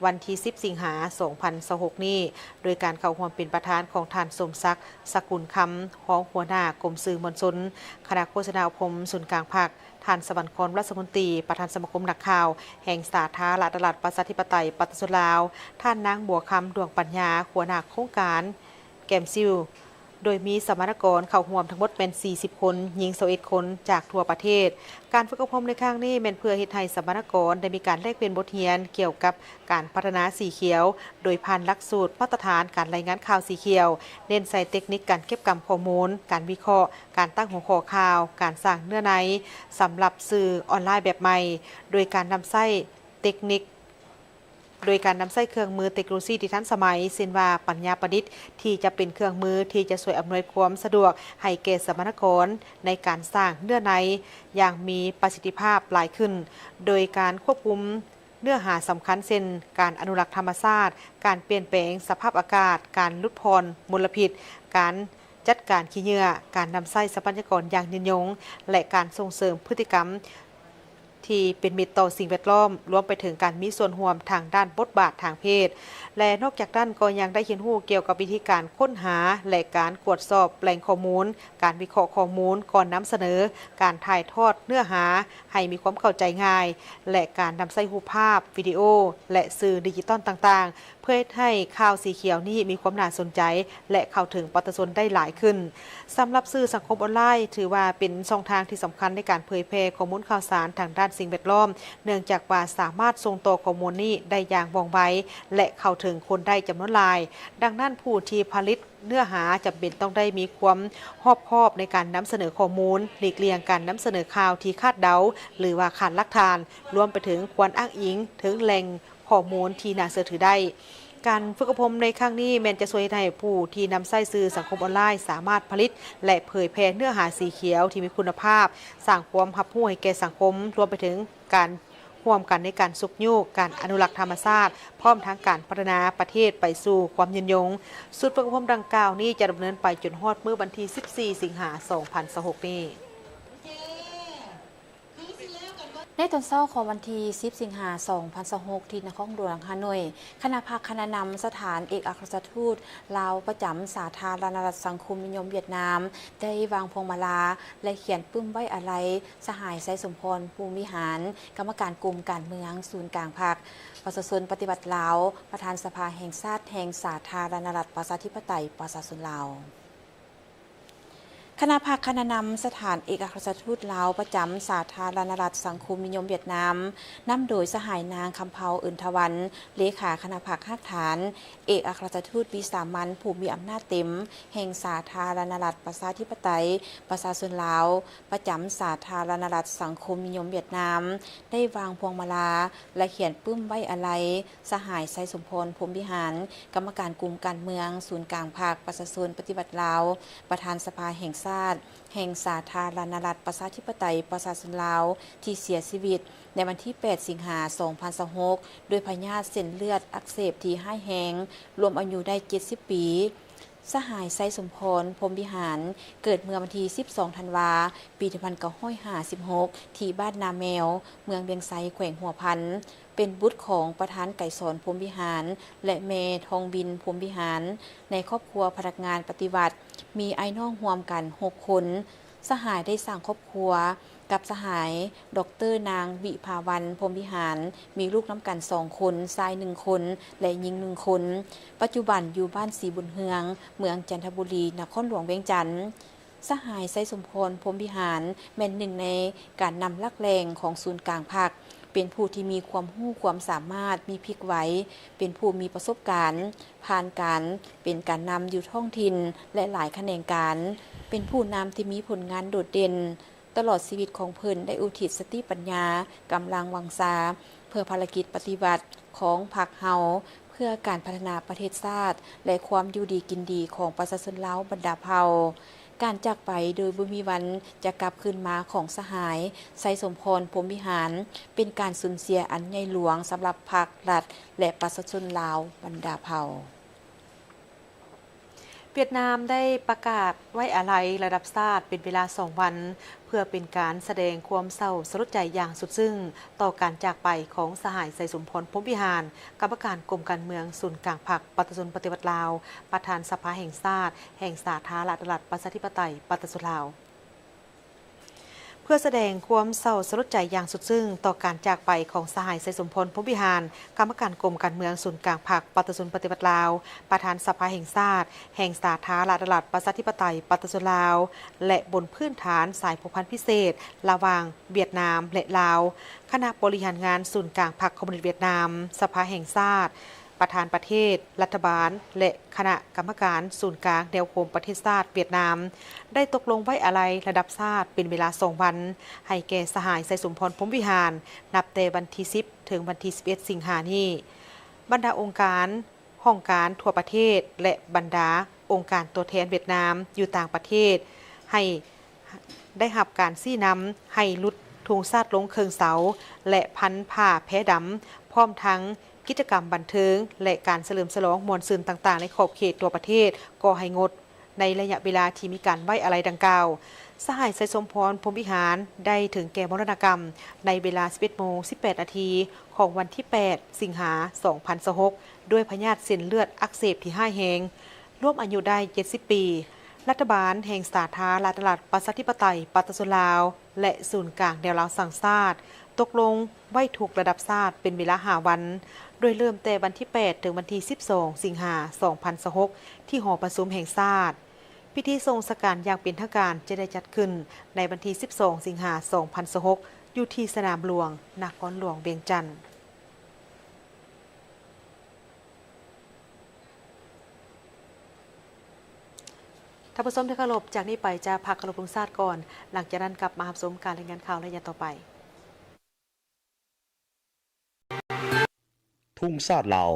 ວັນທີສິບ ສິງຫາ ສອງພັນຊາວຫົກນີ້ ໂດຍການເຂົ້າຮ່ວມເປັນປະທານຂອງທ່ານ ສົມສັກ ສະກຸນຄຳ ຮອງຫົວໜ້າກົມສື່ມວນຊົນ, ຄະນະໂຄສະນາອົບຮົມສູນກາງພັກ, ທ່ານ ສະຫວັນຄອນ ລັດສະມົນຕີ ປະທານສະມາຄົມນັກຂ່າວແຫ່ງສາທາລະນະລັດປະຊາທິປະໄຕປະຊາຊົນລາວ, ທ່ານນາງ ບົວຄຳ ດວງປັນຍາ ຫົວໜ້າໂຄງການ ແກມຊິວ ໂດຍມີສຳມະນາກອນເຂົ້າຮ່ວມທັງໝົດແມ່ນສີ່ສິບຄົນ, ຍິງຊາວເອັດຄົນ ຈາກທົ່ວປະເທດ. ການຝຶກອົບຮົມໃນຄັ້ງນີ້ແມ່ນເພື່ອເຮັດໃຫ້ສຳມະນາກອນໄດ້ມີການແລກປ່ຽນບົດຮຽນກ່ຽວກັບການພັດທະນາສີຂຽວ ໂດຍຜ່ານຫຼັກສູດມາດຕະຖານການລາຍງານຂ່າວສີຂຽວ, ເນັ້ນໃສ່ເຕັກນິກການເກັບກຳຂໍ້ມູນ, ການວິເຄາະ, ການຕັ້ງຫົວຂໍ້ຂ່າວ, ການສ້າງເນື້ອໃນສຳລັບສື່ອອນລາຍແບບໃໝ່, ໂດຍການນຳໃຊ້ເຕັກນິກ ໂດຍການນຳໃຊ້ເຄື່ອງມືເຕັກໂນໂລຊີທີ່ທັນສະໄໝ, ເຊັ່ນວ່າປັນຍາປະດິດ ທີ່ຈະເປັນເຄື່ອງມືທີ່ຈະຊ່ວຍອຳນວຍຄວາມສະດວກໃຫ້ແກ່ສຳມະນາກອນໃນການສ້າງເນື້ອໃນຢ່າງມີປະສິດທິພາບຫຼາຍຂຶ້ນ, ໂດຍການຄວບຄຸມເນື້ອຫາສຳຄັນ ເຊັ່ນ ການອະນຸລັກທຳມະຊາດ, ການປ່ຽນແປງສະພາບອາກາດ, ການຫຼຸດຜ່ອນມົນລະພິດ, ການຈັດການຂີ້ເຫຍື້ອ, ການນຳໃຊ້ຊັບພະຍາກອນຢ່າງຍືນຍົງ ແລະ ການສົ່ງເສີມພຶດຕິກຳ ທີ່ເປັນມິດຕໍ່ສິ່ງແວດລ້ອມ, ລວມໄປເຖິງການມີສ່ວນຮ່ວມທາງດ້ານບົດບາດທາງເພດ ແລະ ນອກຈາກນັ້ນກໍຍັງໄດ້ຮຽນຮູ້ກ່ຽວກັບວິທີການຄົ້ນຫາ ແລະ ການກວດສອບແຫຼ່ງຂໍ້ມູນ, ການວິເຄາະຂໍ້ມູນກ່ອນນຳສະເໜີ, ການຖ່າຍທອດເນື້ອຫາໃຫ້ມີຄວາມເຂົ້າໃຈງ່າຍ ແລະ ການນຳໃຊ້ຮູບພາບ, ວິດີໂອ ແລະ ສື່ດິຈິຕອນຕ່າງໆ ເພື່ອເຮັດໃຫ້ຂ່າວສີຂຽວນີ້ມີຄວາມໜ້າສົນໃຈ ແລະ ເຂົ້າເຖິງປະຊາຊົນໄດ້ຫຼາຍຂຶ້ນ. ສຳລັບສື່ສັງຄົມອອນລາຍ ຖືວ່າເປັນຊ່ອງທາງທີ່ສຳຄັນໃນການເຜີຍແຜ່ຂໍ້ມູນຂ່າວສານທາງດ້ານສິ່ງແວດລ້ອມ, ເນື່ອງຈາກວ່າສາມາດສົ່ງຕໍ່ຂໍ້ມູນນີ້ໄດ້ຢ່າງວ່ອງໄວ ແລະ ເຂົ້າເຖິງຄົນໄດ້ຈຳນວນຫຼາຍ. ດັ່ງນັ້ນ, ຜູ້ທີ່ຜະລິດເນື້ອຫາຈຳເປັນຕ້ອງໄດ້ມີຄວາມຮອບຄອບໃນການນຳສະເໜີຂໍ້ມູນ, ຫຼີກລ່ຽງການນຳສະເໜີຂ່າວທີ່ຄາດເດົາ ຫຼືວ່າຂາດຫຼັກຖານ, ລວມໄປເຖິງຄວນອ້າງອີງເຖິງແຫຼ່ງ ຂໍ້ມູນທີ່ໜ້າເຊື່ອຖືໄດ້. ການຝຶກອົບຮົມໃນຄັ້ງນີ້ແມ່ນຈະຊ່ວຍເຮັດໃຫ້ຜູ້ທີ່ນຳໃຊ້ສື່ສັງຄົມອອນລາຍສາມາດຜະລິດ ແລະ ເຜີຍແຜ່ເນື້ອຫາສີຂຽວທີ່ມີຄຸນນະພາບ, ສ້າງຄວາມຮັບຮູ້ໃຫ້ແກ່ສັງຄົມ, ລວມໄປເຖິງການຮ່ວມກັນໃນການຊຸກຍູ້ການອະນຸລັກທຳມະຊາດ, ພ້ອມທັງການພັດທະນາປະເທດໄປສູ່ຄວາມຍືນຍົງ. ຊຸດຝຶກອົບຮົມດັ່ງກ່າວນີ້ຈະດຳເນີນໄປຈົນຮອດມື້ວັນທີສິບສີ່ ສິງຫາ ສອງພັນຊາວຫົກນີ້. ໃນຕອນເຊົ້າຂອງວັນທີສິບ ສິງຫາ ສອງພັນຊາວຫົກ ທີ່ນະຄອນຫຼວງຮ່າໂນ້ຍ, ຄະນະພັກຄະນະນຳສະຖານເອກອັກຄະລັດຖະທູດລາວປະຈຳສາທາລະນະລັດສັງຄົມນິຍົມຫວຽດນາມ ໄດ້ວາງພວງມາລາ ແລະ ຂຽນປຶ້ມໄວ້ອາໄລສະຫາຍ ໄຊສົມພອນ ພົມວິຫານ ກຳມະການກົມການເມືອງສູນກາງພັກປະຊາຊົນປະຕິວັດລາວ, ປະທານສະພາແຫ່ງຊາດແຫ່ງສາທາລະນະລັດປະຊາທິປະໄຕປະຊາຊົນລາວ. ຄະນະພັກຄະນະນຳສະຖານເອກອັກຄະລັດຖະທູດລາວປະຈຳສາທາລະນະລັດສັງຄົມນິຍົມຫວຽດນາມ ນຳໂດຍສະຫາຍນາງ ຄຳເພົາ ເອີນທະວັນ ເລຂາຄະນະພັກຮາກຖານເອກອັກຄະລັດຖະທູດວິສາມັນຜູ້ມີອຳນາດເຕັມແຫ່ງສາທາລະນະລັດປະຊາທິປະໄຕປະຊາຊົນລາວ ປະຈຳສາທາລະນະລັດສັງຄົມນິຍົມຫວຽດນາມ ໄດ້ວາງພວງມາລາ ແລະ ຂຽນປຶ້ມໄວ້ອາໄລ ສະຫາຍ ໄຊສົມພອນ ພົມວິຫານ ກຳມະການກົມການເມືອງສູນກາງພັກປະຊາຊົນປະຕິວັດລາວ, ປະທານສະພາແຫ່ງຊາດແຫ່ງສາທາລະນະລັດປະຊາທິປະໄຕປະຊາຊົນລາວ ທີ່ເສຍຊີວິດໃນວັນທີແປດ ສິງຫາ ສອງພັນຊາວຫົກ ດ້ວຍພະຍາດເສັ້ນເລືອດອັກເສບທີ່ຮ້າຍແຮງ, ລວມອາຍຸໄດ້ເຈັດສິບປີ. ສະຫາຍ ໄຊສົມພອນ ພົມວິຫານ ເກີດເມື່ອວັນທີສິບສອງ ທັນວາ ປີໜຶ່ງພັນເກົ້າຮ້ອຍຫ້າສິບຫົກ ທີ່ບ້ານນາແມວ ເມືອງວຽງໄຊ ແຂວງຫົວພັນ. ເປັນບຸດຂອງປະທານໄກສອນ ພົມວິຫານ ແລະ ແມ່ທອງບິນ ພົມວິຫານ. ໃນຄອບຄົວພະນັກງານປະຕິວັດ ມີອ້າຍນ້ອງຮ່ວມກັນຫົກຄົນ. ສະຫາຍໄດ້ສ້າງຄອບຄົວກັບສະຫາຍ ດອກເຕີ ນາງ ວິພາວັນ ພົມວິຫານ, ມີລູກນຳກັນສອງຄົນ, ຊາຍໜຶ່ງຄົນ ແລະ ຍິງໜຶ່ງຄົນ. ປັດຈຸບັນຢູ່ບ້ານສີບຸນເຮືອງ, ເມືອງຈັນທະບູລີ, ນະຄອນຫຼວງວຽງຈັນ. ສະຫາຍ ໄຊສົມພອນ ພົມວິຫານ ແມ່ນໜຶ່ງໃນການນຳຫຼັກແຫຼ່ງຂອງສູນກາງພັກ, ເປັນຜູ້ທີ່ມີຄວາມຮູ້ຄວາມສາມາດ, ມີພລິກໄວ, ເປັນຜູ້ມີປະສົບການ, ຜ່ານການເປັນການນຳຢູ່ທ້ອງຖິ່ນ ແລະ ຫຼາຍຂະແໜງການ, ເປັນຜູ້ນຳທີ່ມີຜົນງານໂດດເດັ່ນ. ຕະຫຼອດຊີວິດຂອງເພິ່ນໄດ້ອຸທິດສະຕິປັນຍາ, ກຳລັງວັງຊາ ເພື່ອພາລະກິດປະຕິວັດຂອງພັກເຮົາ, ເພື່ອການພັດທະນາປະເທດຊາດ ແລະ ຄວາມຢູ່ດີກິນດີຂອງປະຊາຊົນລາວບັນດາເຜົ່າ. ການຈາກໄປໂດຍບໍ່ມີວັນຈະກັບຄືນມາຂອງສະຫາຍ ໄຊສົມພອນ ພົມວິຫານ ເປັນການສູນເສຍອັນໃຫຍ່ຫຼວງສຳລັບພັກ, ລັດ ແລະ ປະຊາຊົນລາວບັນດາເຜົ່າ. ຫວຽດນາມໄດ້ປະກາດໄວ້ອາໄລລະດັບຊາດເປັນເວລາສອງວັນ ເພື່ອເປັນການສະແດງຄວາມເສົ້າສະຫຼົດໃຈຢ່າງສຸດຊຶ້ງຕໍ່ການຈາກໄປຂອງສະຫາຍ ໄຊສົມພອນ ພົມວິຫານ ກຳມະການກົມການເມືອງສູນກາງພັກປະຊາຊົນປະຕິວັດລາວ, ປະທານສະພາແຫ່ງຊາດແຫ່ງສາທາລະນະລັດປະຊາທິປະໄຕປະຊາຊົນລາວ. ເພື່ອສະແດງຄວາມເສົ້າສະຫຼົດໃຈຢ່າງສຸດຊຶ້ງຕໍ່ການຈາກໄປຂອງສະຫາຍ ໄຊສົມພອນ ພົມວິຫານ ກຳມະການກົມການເມືອງສູນກາງພັກປະຊາຊົນປະຕິວັດລາວ, ປະທານສະພາແຫ່ງຊາດແຫ່ງສາທາລະນະລັດປະຊາທິປະໄຕປະຊາຊົນລາວ ແລະ ບົນພື້ນຖານສາຍພົວພັນພິເສດລະຫວ່າງຫວຽດນາມ ແລະ ລາວ, ຄະນະບໍລິຫານງານສູນກາງພັກຄອມມູນິດຫວຽດນາມ, ສະພາແຫ່ງຊາດ, ປະທານປະເທດ, ລັດຖະບານ ແລະ ຄະນະກຳມະການສູນກາງແນວໂຮມປະເທດຊາດຫວຽດນາມ ໄດ້ຕົກລົງໄວ້ອາໄລລະດັບຊາດເປັນເວລາສອງວັນ ໃຫ້ແກ່ສະຫາຍ ໄຊສົມພອນ ພົມວິຫານ ນັບແຕ່ວັນທີສິບ ເຖິງວັນທີສິບເອັດ ສິງຫານີ້. ບັນດາອົງການ, ຫ້ອງການທົ່ວປະເທດ ແລະ ບັນດາອົງການຕົວແທນຫວຽດນາມຢູ່ຕ່າງປະເທດ ໃຫ້ ໄດ້ຮັບການຊີ້ນຳໃຫ້ຫຼຸດທຸງຊາດລົງເຄິ່ງເສົາ ແລະ ພັນຜ້າແພດຳ, ພ້ອມທັງກິດຈະກຳບັນເທີງ ແລະ ການສະເຫຼີມສະຫຼອງມ່ວນຊື່ນຕ່າງໆໃນຂອບເຂດທົ່ວປະເທດກໍໃຫ້ງົດ ໃນໄລຍະເວລາທີ່ມີການໄວ້ອາໄລດັ່ງກ່າວ. ສະຫາຍ ໄຊສົມພອນ ພົມວິຫານ ໄດ້ເຖິງແກ່ມໍລະນະກຳໃນເວລາສິບເອັດໂມງສິບແປດນາທີຂອງວັນທີແປດ ສິງຫາ ສອງພັນຊາວຫົກ ດ້ວຍພະຍາດເສັ້ນເລືອດອັກເສບທີ່ຮ້າຍແຮງ. ລວມອາຍຸໄດ້ເຈັດສິບປີ. ລັດຖະບານແຫ່ງສາທາລະນະລັດປະຊາທິປະໄຕປະຊາຊົນລາວ ແລະ ສູນກາງແນວລາວສ້າງຊາດ ຕົກລົງໄວ້ທຸກລະດັບຊາດເປັນເວລາຫ້າວັນ, ໂດຍເລີ່ມແຕ່ວັນທີແປດ ເຖິງວັນທີສິບສອງ ສິງຫາ ສອງພັນຊາວຫົກ ທີ່ຫໍປະຊຸມແຫ່ງຊາດ. ພິທີສົ່ງສະການຢ່າງເປັນທາງການຈະໄດ້ຈັດຂຶ້ນໃນວັນທີສິບສອງ ສິງຫາ ສອງພັນຊາວຫົກ ຢູ່ທີ່ສະໜາມຫຼວງ ນະຄອນຫຼວງວຽງຈັນ. ທ່ານຜູ້ຊົມທີ່ເຄົາລົບ, ຈາກນີ້ໄປຈະພັກເຄົາລົບທຸງຊາດກ່ອນ, ຫຼັງຈາກນັ້ນກັບມາຮັບຊົມການລາຍງານຂ່າວໄລຍະຕໍ່ໄປ. ທຸງຊາດລາວ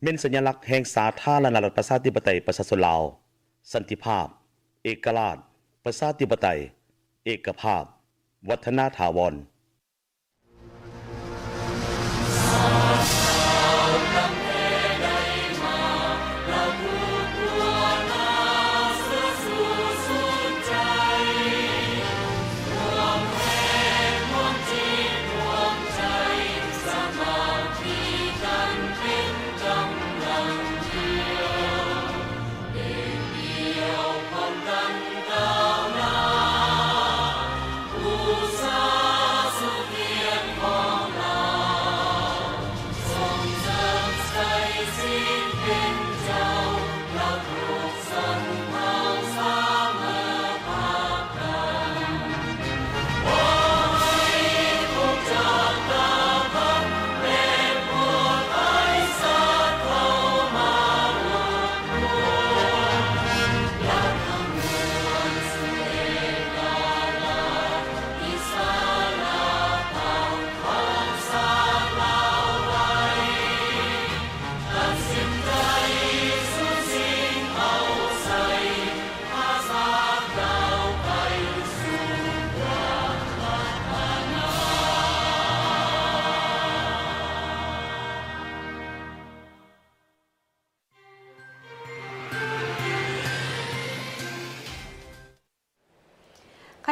ແມ່ນສັນຍະລັກແຫ່ງສາທາລະນະລັດປະຊາທິປະໄຕປະຊາຊົນລາວ, ສັນຕິພາບ, ເອກະລາດ, ປະຊາທິປະໄຕ, ເອກະພາບ, ວັດທະນາຖາວອນ.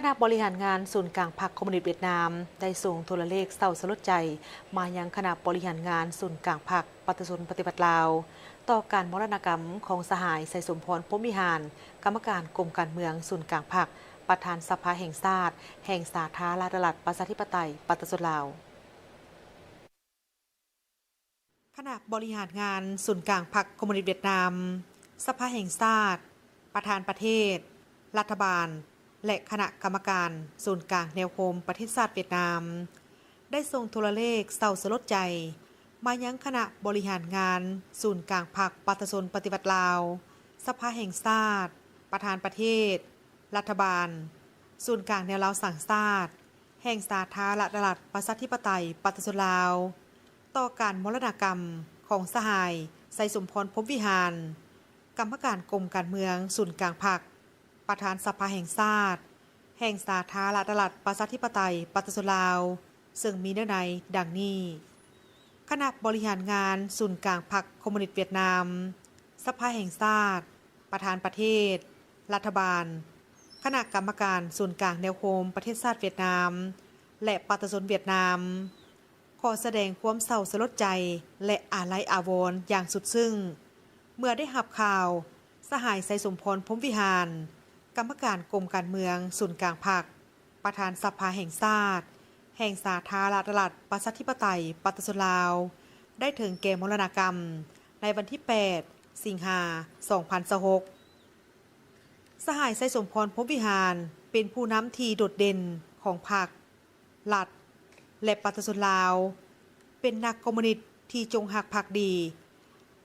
ະບໍລິຫານງານສູນກາງພັກຄອມມູນິດຫວຽດນາມ ໄດ້ສົ່ງໂທລະເລກເສົ້າສະຫຼົດໃຈມາຍັງຄະນະບໍລິຫານງານສູນກາງພັກປະຊາຊົນປະຕິວັດລາວ ຕໍ່ການມໍລະນະກຳຂອງສະຫາຍ ໄຊສົມພອນ ພົມວິຫານ ກຳມະການກົມການເມືອງສູນກາງພັກ, ປະທານສະພາແຫ່ງຊາດ ແຫ່ງສາທາລະນະລັດ ປະຊາທິປະໄຕ ປະຊາຊົນລາວ. ຄະນະບໍລິຫານງານສູນກາງພັກຄອມມູນິດຫວຽດນາມ, ສະພາແຫ່ງຊາດ, ປະທານປະເທດ, ລັດຖະບານ ແລະ ຄະນະກຳມະການສູນກາງແນວໂຮມປະເທດຊາດຫວຽດນາມ ໄດ້ສົ່ງໂທລະເລກເສົ້າສະຫຼົດໃຈມາຍັງຄະນະບໍລິຫານງານສູນກາງພັກປະຊາຊົນປະຕິວັດລາວ, ສະພາແຫ່ງຊາດ, ປະທານປະເທດ, ລັດຖະບານ, ສູນກາງແນວລາວສ້າງຊາດ ແຫ່ງສາທາລະນະລັດ ປະຊາທິປະໄຕ ປະຊາຊົນລາວ ຕໍ່ການມໍລະນະກຳຂອງສະຫາຍ ໄຊສົມພອນ ພົມວິຫານ ກຳມະການກົມການເມືອງສູນກາງພັກ, ປະທານສະພາແຫ່ງຊາດ ແຫ່ງສາທາລະນະລັດ ປະຊາທິປະໄຕ ປະຊາຊົນລາວ ເຊິ່ງມີເນື້ອໃນດັ່ງນີ້: ຄະນະບໍລິຫານງານສູນກາງພັກຄອມມູນິດຫວຽດນາມ, ສະພາແຫ່ງຊາດ, ປະທານປະເທດ, ລັດຖະບານ, ຄະນະກຳມະການສູນກາງແນວໂຮມປະເທດຊາດຫວຽດນາມ ແລະ ປະຊາຊົນຫວຽດນາມ ຂໍສະແດງຄວາມເສົ້າສະຫຼົດໃຈ ແລະ ອາໄລອາວອນຢ່າງສຸດຊຶ້ງ ເມື່ອໄດ້ຮັບຂ່າວ ສະຫາຍ ໄຊສົມພອນ ພົມວິຫານ ກຳມະການກົມການເມືອງສູນກາງພັກ, ປະທານສະພາແຫ່ງຊາດ ແຫ່ງສາທາລະນະລັດ ປະຊາທິປະໄຕ ປະຊາຊົນລາວ ໄດ້ເຖິງແກ່ມໍລະນະກຳ ໃນວັນທີແປດ ສິງຫາ ສອງພັນຊາວຫົກ. ສະຫາຍ ໄຊສົມພອນ ພົມວິຫານ ເປັນຜູ້ນຳທີ່ໂດດເດັ່ນຂອງພັກ, ລັດ ແລະ ປະຊາຊົນລາວ, ເປັນນັກຄອມມູນິດທີ່ຈົງຮັກພັກດີ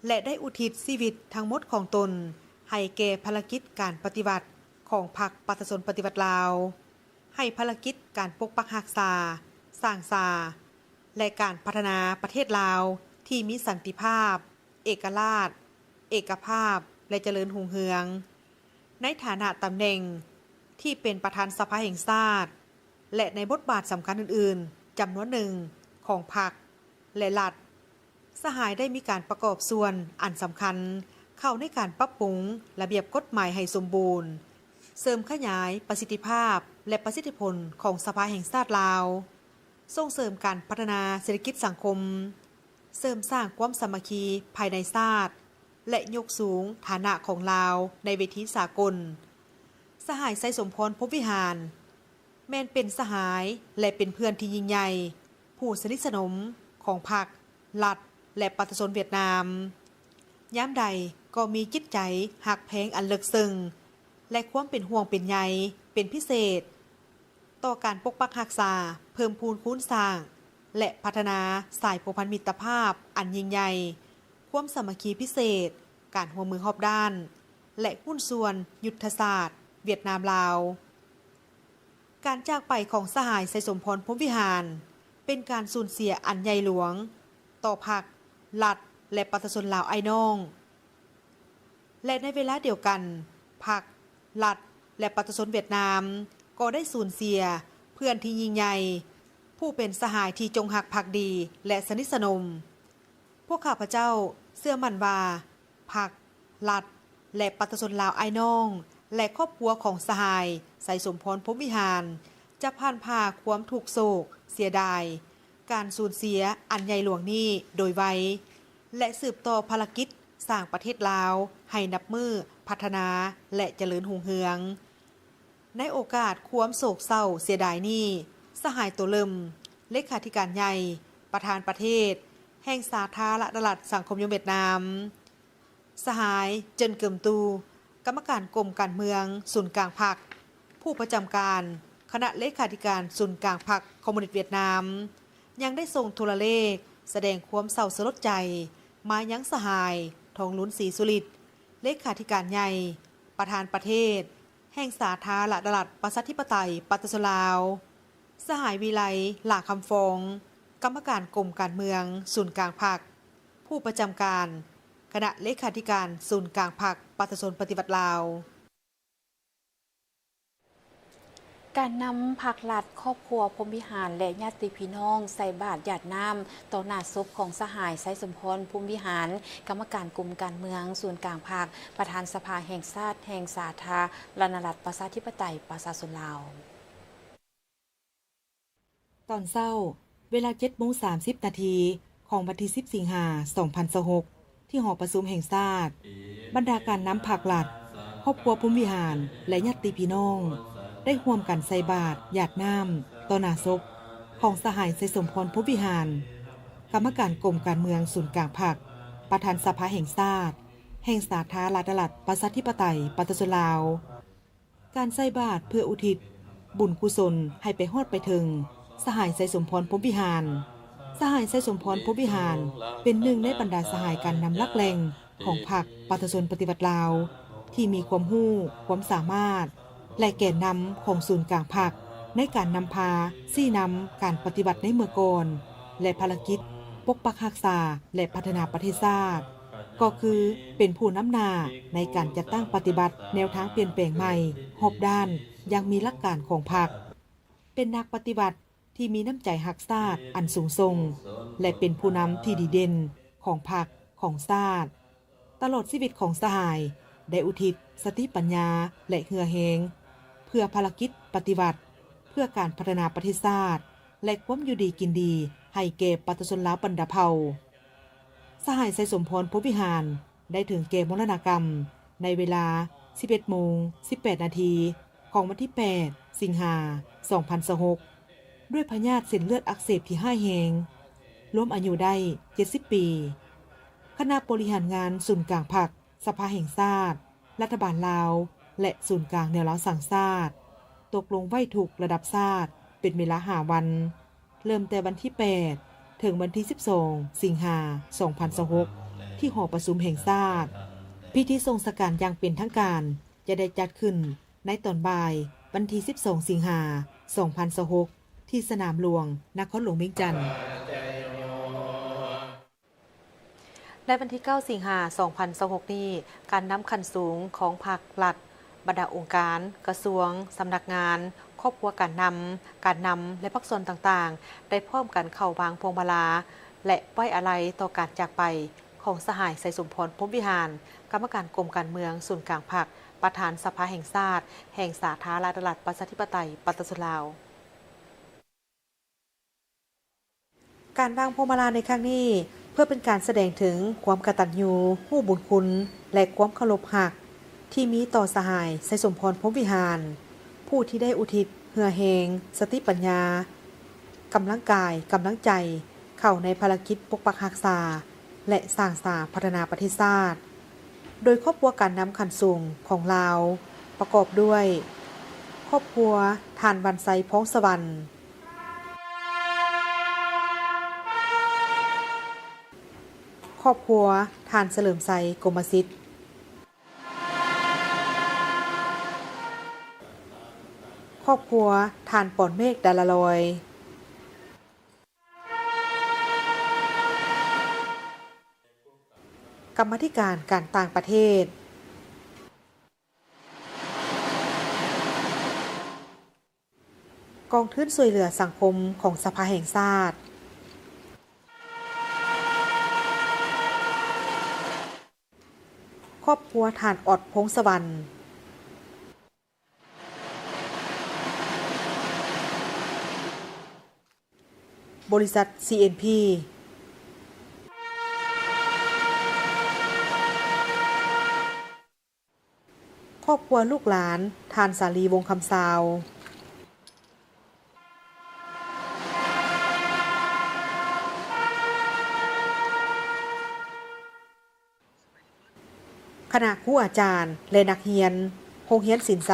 ແລະ ໄດ້ອຸທິດຊີວິດທັງໝົດຂອງຕົນໃຫ້ແກ່ພາລະກິດການປະຕິວັດຂອງພັກປະຊາຊົນປະຕິວັດລາວ, ໃຫ້ພາລະກິດການປົກປັກຮັກສາ, ສ້າງສາ ແລະ ການພັດທະນາປະເທດລາວທີ່ມີສັນຕິພາບ, ເອກະລາດ, ເອກະພາບ ແລະ ຈະເລີນຮຸ່ງເຮືອງ ໃນຖານະຕຳແໜ່ງທີ່ເປັນປະທານສະພາແຫ່ງຊາດ ແລະ ໃນບົດບາດສຳຄັນອື່ນໆ ຈຳນວນໜຶ່ງຂອງພັກ ແລະ ລັດ, ສະຫາຍໄດ້ມີການປະກອບສ່ວນອັນສຳຄັນເຂົ້າໃນການປັບປຸງລະບຽບກົດໝາຍໃຫ້ສົມບູນ, ເສີມຂະຫຍາຍປະສິດທິພາບ ແລະ ປະສິດທິຜົນຂອງສະພາແຫ່ງຊາດລາວ, ສົ່ງເສີມການພັດທະນາເສດຖະກິດສັງຄົມ, ເສີມສ້າງຄວາມສາມັກຄີພາຍໃນຊາດ ແລະ ຍົກສູງຖານະຂອງລາວໃນເວທີສາກົນ. ສະຫາຍ ໄຊສົມພອນ ພົມວິຫານ ແມ່ນເປັນສະຫາຍ ແລະ ເປັນເພື່ອນທີ່ຍິ່ງໃຫຍ່, ຜູ້ສະໜິດສະໜົມຂອງພັກ, ລັດ ແລະ ປະຊາຊົນຫວຽດນາມ. ຍາມໃດກໍມີຈິດໃຈຮັກແພງອັນເລິກເຊິ່ງ ແລະ ຄວາມເປັນຫ່ວງເປັນໃຍເປັນພິເສດ ຕໍ່ການປົກປັກຮັກສາ, ເພີ່ມພູນຄູນສ້າງ ແລະ ພັດທະນາສາຍພົວພັນມິດຕະພາບອັນຍິ່ງໃຫຍ່, ຄວາມສາມັກຄີພິເສດ, ການຮ່ວມມືຮອບດ້ານ ແລະ ຫຸ້ນສ່ວນຍຸດທະສາດຫວຽດນາມ-ລາວ. ການຈາກໄປຂອງສະຫາຍ ໄຊສົມພອນ ພົມວິຫານ ເປັນການສູນເສຍອັນໃຫຍ່ຫຼວງຕໍ່ພັກ, ລັດ ແລະ ປະຊາຊົນລາວອ້າຍນ້ອງ. ແລະ ໃນເວລາດຽວກັນ, ພັກ, ລັດ ແລະ ປະຊາຊົນຫວຽດນາມ ກໍໄດ້ສູນເສຍເພື່ອນທີ່ຍິ່ງໃຫຍ່, ຜູ້ເປັນສະຫາຍທີ່ຈົງຮັກພັກດີ ແລະ ສະໜິດສະໜົມ. ພວກຂ້າພະເຈົ້າເຊື່ອໝັ້ນວ່າ ພັກ, ລັດ ແລະ ປະຊາຊົນລາວອ້າຍນ້ອງ ແລະ ຄອບຄົວຂອງສະຫາຍ ໄຊສົມພອນ ພົມວິຫານ ຈະຜ່ານຜ່າຄວາມທຸກໂສກເສຍດາຍ ການສູນເສຍອັນໃຫຍ່ຫຼວງນີ້ໂດຍໄວ ແລະ ສືບຕໍ່ພາລະກິດສ້າງປະເທດລາວໃຫ້ນັບມື້ພັດທະນາ ແລະ ຈະເລີນຮຸ່ງເຮືອງ. ໃນໂອກາດຄວາມໂສກເສົ້າເສຍດາຍນີ້, ສະຫາຍ ໂຕເລິມ ເລຂາທິການໃຫຍ່ ປະທານປະເທດ ແຫ່ງສາທາລະນະລັດສັງຄົມນິຍົມຫວຽດນາມ, ສະຫາຍ ເຈິນ ເກີມຕູ ກຳມະການກົມການເມືອງສູນກາງພັກ, ຜູ້ປະຈຳການຄະນະເລຂາທິການສູນກາງພັກຄອມມູນິດຫວຽດນາມ ຍັງໄດ້ສົ່ງໂທລະເລກສະແດງຄວາມເສົ້າສະຫຼົດໃຈມາຍັງສະຫາຍ ທອງລຸນ ສີສຸລິດ ເລຂາທິການໃຫຍ່ ປະທານປະເທດ ແຫ່ງສາທາລະນະລັດປະຊາທິປະໄຕປະຊາຊົນລາວ, ສະຫາຍ ວິໄລ ຫຼ້າຄຳຟອງ ກຳມະການກົມການເມືອງສູນກາງພັກ, ຜູ້ປະຈຳການຄະນະເລຂາທິການສູນກາງພັກປະຊາຊົນປະຕິວັດລາວ. ການນຳພັກລັດ, ຄອບຄົວພົມວິຫານ ແລະ ຍາດຕິພີ່ນ້ອງໃສ່ບາດຢາດນ້ຳຕໍ່ໜ້າສົບຂອງສະຫາຍ ໄຊສົມພອນ ພົມວິຫານ ກຳມະການກົມການເມືອງສູນກາງພັກ, ປະທານສະພາແຫ່ງຊາດແຫ່ງສາທາລະນະລັດປະຊາທິປະໄຕປະຊາຊົນລາວ. ຕອນເຊົ້າ ເວລາເຈັດໂມງສາມສິບນາທີ ຂອງວັນທີສິບ ສິງຫາ ສອງພັນຊາວຫົກ ທີ່ຫໍປະຊຸມແຫ່ງຊາດ, ບັນດາການນຳພັກລັດ, ຄອບຄົວພົມວິຫານ ແລະ ຍາດຕິພີ່ນ້ອງ ໄດ້ຮ່ວມກັນໃສ່ບາດຢາດນ້ຳຕໍ່ໜ້າສົບຂອງສະຫາຍ ໄຊສົມພອນ ພົມວິຫານ, ກຳມະການກົມການເມືອງສູນກາງພັກ, ປະທານສະພາແຫ່ງຊາດ ແຫ່ງສາທາລະນະລັດ ປະຊາທິປະໄຕ ປະຊາຊົນລາວ. ການໃສ່ບາດເພື່ອອຸທິດບຸນກຸສົນໃຫ້ໄປຮອດໄປເຖິງສະຫາຍ ໄຊສົມພອນ ພົມວິຫານ. ສະຫາຍ ໄຊສົມພອນ ພົມວິຫານ ເປັນໜຶ່ງໃນບັນດາສະຫາຍການນຳຫຼັກແຫຼ່ງຂອງພັກປະຊາຊົນປະຕິວັດລາວ ທີ່ມີຄວາມຮູ້, ຄວາມສາມາດ ແລະ ແກນນຳຂອງສູນກາງພັກ ໃນການນຳພາຊີ້ນຳການປະຕິວັດໃນເມື່ອກ່ອນ ແລະ ພາລະກິດປົກປັກຮັກສາ ແລະ ພັດທະນາປະເທດຊາດ. ກໍຄືເປັນຜູ້ນຳໜ້າໃນການຈັດຕັ້ງປະຕິບັດແນວທາງປ່ຽນແປງໃໝ່ຮອບດ້ານຢ່າງມີຫຼັກການຂອງພັກ, ເປັນນັກປະຕິວັດທີ່ມີນ້ຳໃຈຮັກຊາດອັນສູງສົ່ງ ແລະ ເປັນຜູ້ນຳທີ່ດີເດັ່ນຂອງພັກ, ຂອງຊາດ. ຕະຫຼອດຊີວິດຂອງສະຫາຍ ໄດ້ອຸທິດສະຕິປັນຍາ ແລະ ເຫື່ອແຮງ ເພື່ອພາລະກິດປະຕິວັດ, ເພື່ອການພັດທະນາປະເທດຊາດ ແລະ ຄວາມຢູ່ດີກິນດີໃຫ້ແກ່ປະຊາຊົນລາວບັນດາເຜົ່າ. ສະຫາຍ ໄຊສົມພອນ ພົມວິຫານ ໄດ້ເຖິງແກ່ມໍລະນະກຳໃນເວລາສິບເອັດໂມງສິບແປດນາທີ ຂອງວັນທີແປດ ສິງຫາ ສອງພັນຊາວຫົກ ດ້ວຍພະຍາດເສັ້ນເລືອດອັກເສບທີ່ຮ້າຍແຮງ, ລວມອາຍຸໄດ້ເຈັດສິບປີ. ຄະນະບໍລິຫານງານສູນກາງພັກ, ສະພາແຫ່ງຊາດ, ລັດຖະບານລາວ ແລະ ສູນກາງແນວລາວສ້າງຊາດ ຕົກລົງໄວ້ທຸກລະດັບຊາດເປັນເວລາຫ້າວັນ, ເລີ່ມແຕ່ວັນທີແປດ ເຖິງວັນທີສິບສອງ ສິງຫາ ສອງພັນຊາວຫົກ ທີ່ຫໍປະຊຸມແຫ່ງຊາດ. ພິທີສົ່ງສະການຢ່າງເປັນທາງການຈະໄດ້ຈັດຂຶ້ນໃນຕອນບ່າຍວັນທີສິບສອງ ສິງຫາ ສອງພັນຊາວຫົກ ທີ່ສະໜາມຫຼວງ ນະຄອນຫຼວງວຽງຈັນ. ໃນວັນທີເກົ້າ ສິງຫາ ສອງພັນຊາວຫົກນີ້, ການນຳຂັ້ນສູງຂອງພັກລັດ, ບັນດາອົງການ, ກະຊວງ, ສຳນັກງານ, ຄອບຄົວການນຳ, ການນຳ ແລະ ພາກສ່ວນຕ່າງໆ ໄດ້ພ້ອມກັນເຂົ້າວາງພວງມາລາ ແລະ ໄວ້ອາໄລຕໍ່ການຈາກໄປຂອງສະຫາຍ ໄຊສົມພອນ ພົມວິຫານ, ກຳມະການກົມການເມືອງສູນກາງພັກ, ປະທານສະພາແຫ່ງຊາດ ແຫ່ງສາທາລະນະລັດ ປະຊາທິປະໄຕ ປະຊາຊົນລາວ. ການວາງພວງມາລາໃນຄັ້ງນີ້ ເພື່ອເປັນການສະແດງເຖິງຄວາມກະຕັນຍູຮູ້ບຸນຄຸນ ແລະ ຄວາມເຄົາລົບຮັກທີ່ມີຕໍ່ສະຫາຍ ໄຊສົມພອນ ພົມວິຫານ ຜູ້ທີ່ໄດ້ອຸທິດເຫື່ອແຮງ, ສະຕິປັນຍາ, ກຳລັງກາຍ, ກຳລັງໃຈ ເຂົ້າໃນພາລະກິດປົກປັກຮັກສາ ແລະ ສ້າງສາພັດທະນາປະເທດຊາດ ໂດຍຄອບຄົວການນຳຂັ້ນສູງຂອງລາວ ປະກອບດ້ວຍ ຄອບຄົວທ່ານ ວັນໄຊ ພອງສະຫວັນ, ຄອບຄົວທ່ານ ສະເຫຼີມໄຊ ກົມມະສິດ, ຄອບຄົວທ່ານ ປອນເມກ ດາລາລອຍ, ກຳມາທິການການຕ່າງປະເທດ, ກອງທຶນຊ່ວຍເຫຼືອສັງຄົມຂອງສະພາແຫ່ງຊາດ, ຄອບຄົວທ່ານ ອອດ ພົງສະຫວັນ, ບໍລິສັດ ຊີເອັນພີ, ຄອບຄົວລູກຫຼານທ່ານ ສາລີ ວົງຄຳຊາວ, ຄະນະຄູອາຈານ ແລະ ນັກຮຽນໂຮງຮຽນສິນໄຊ,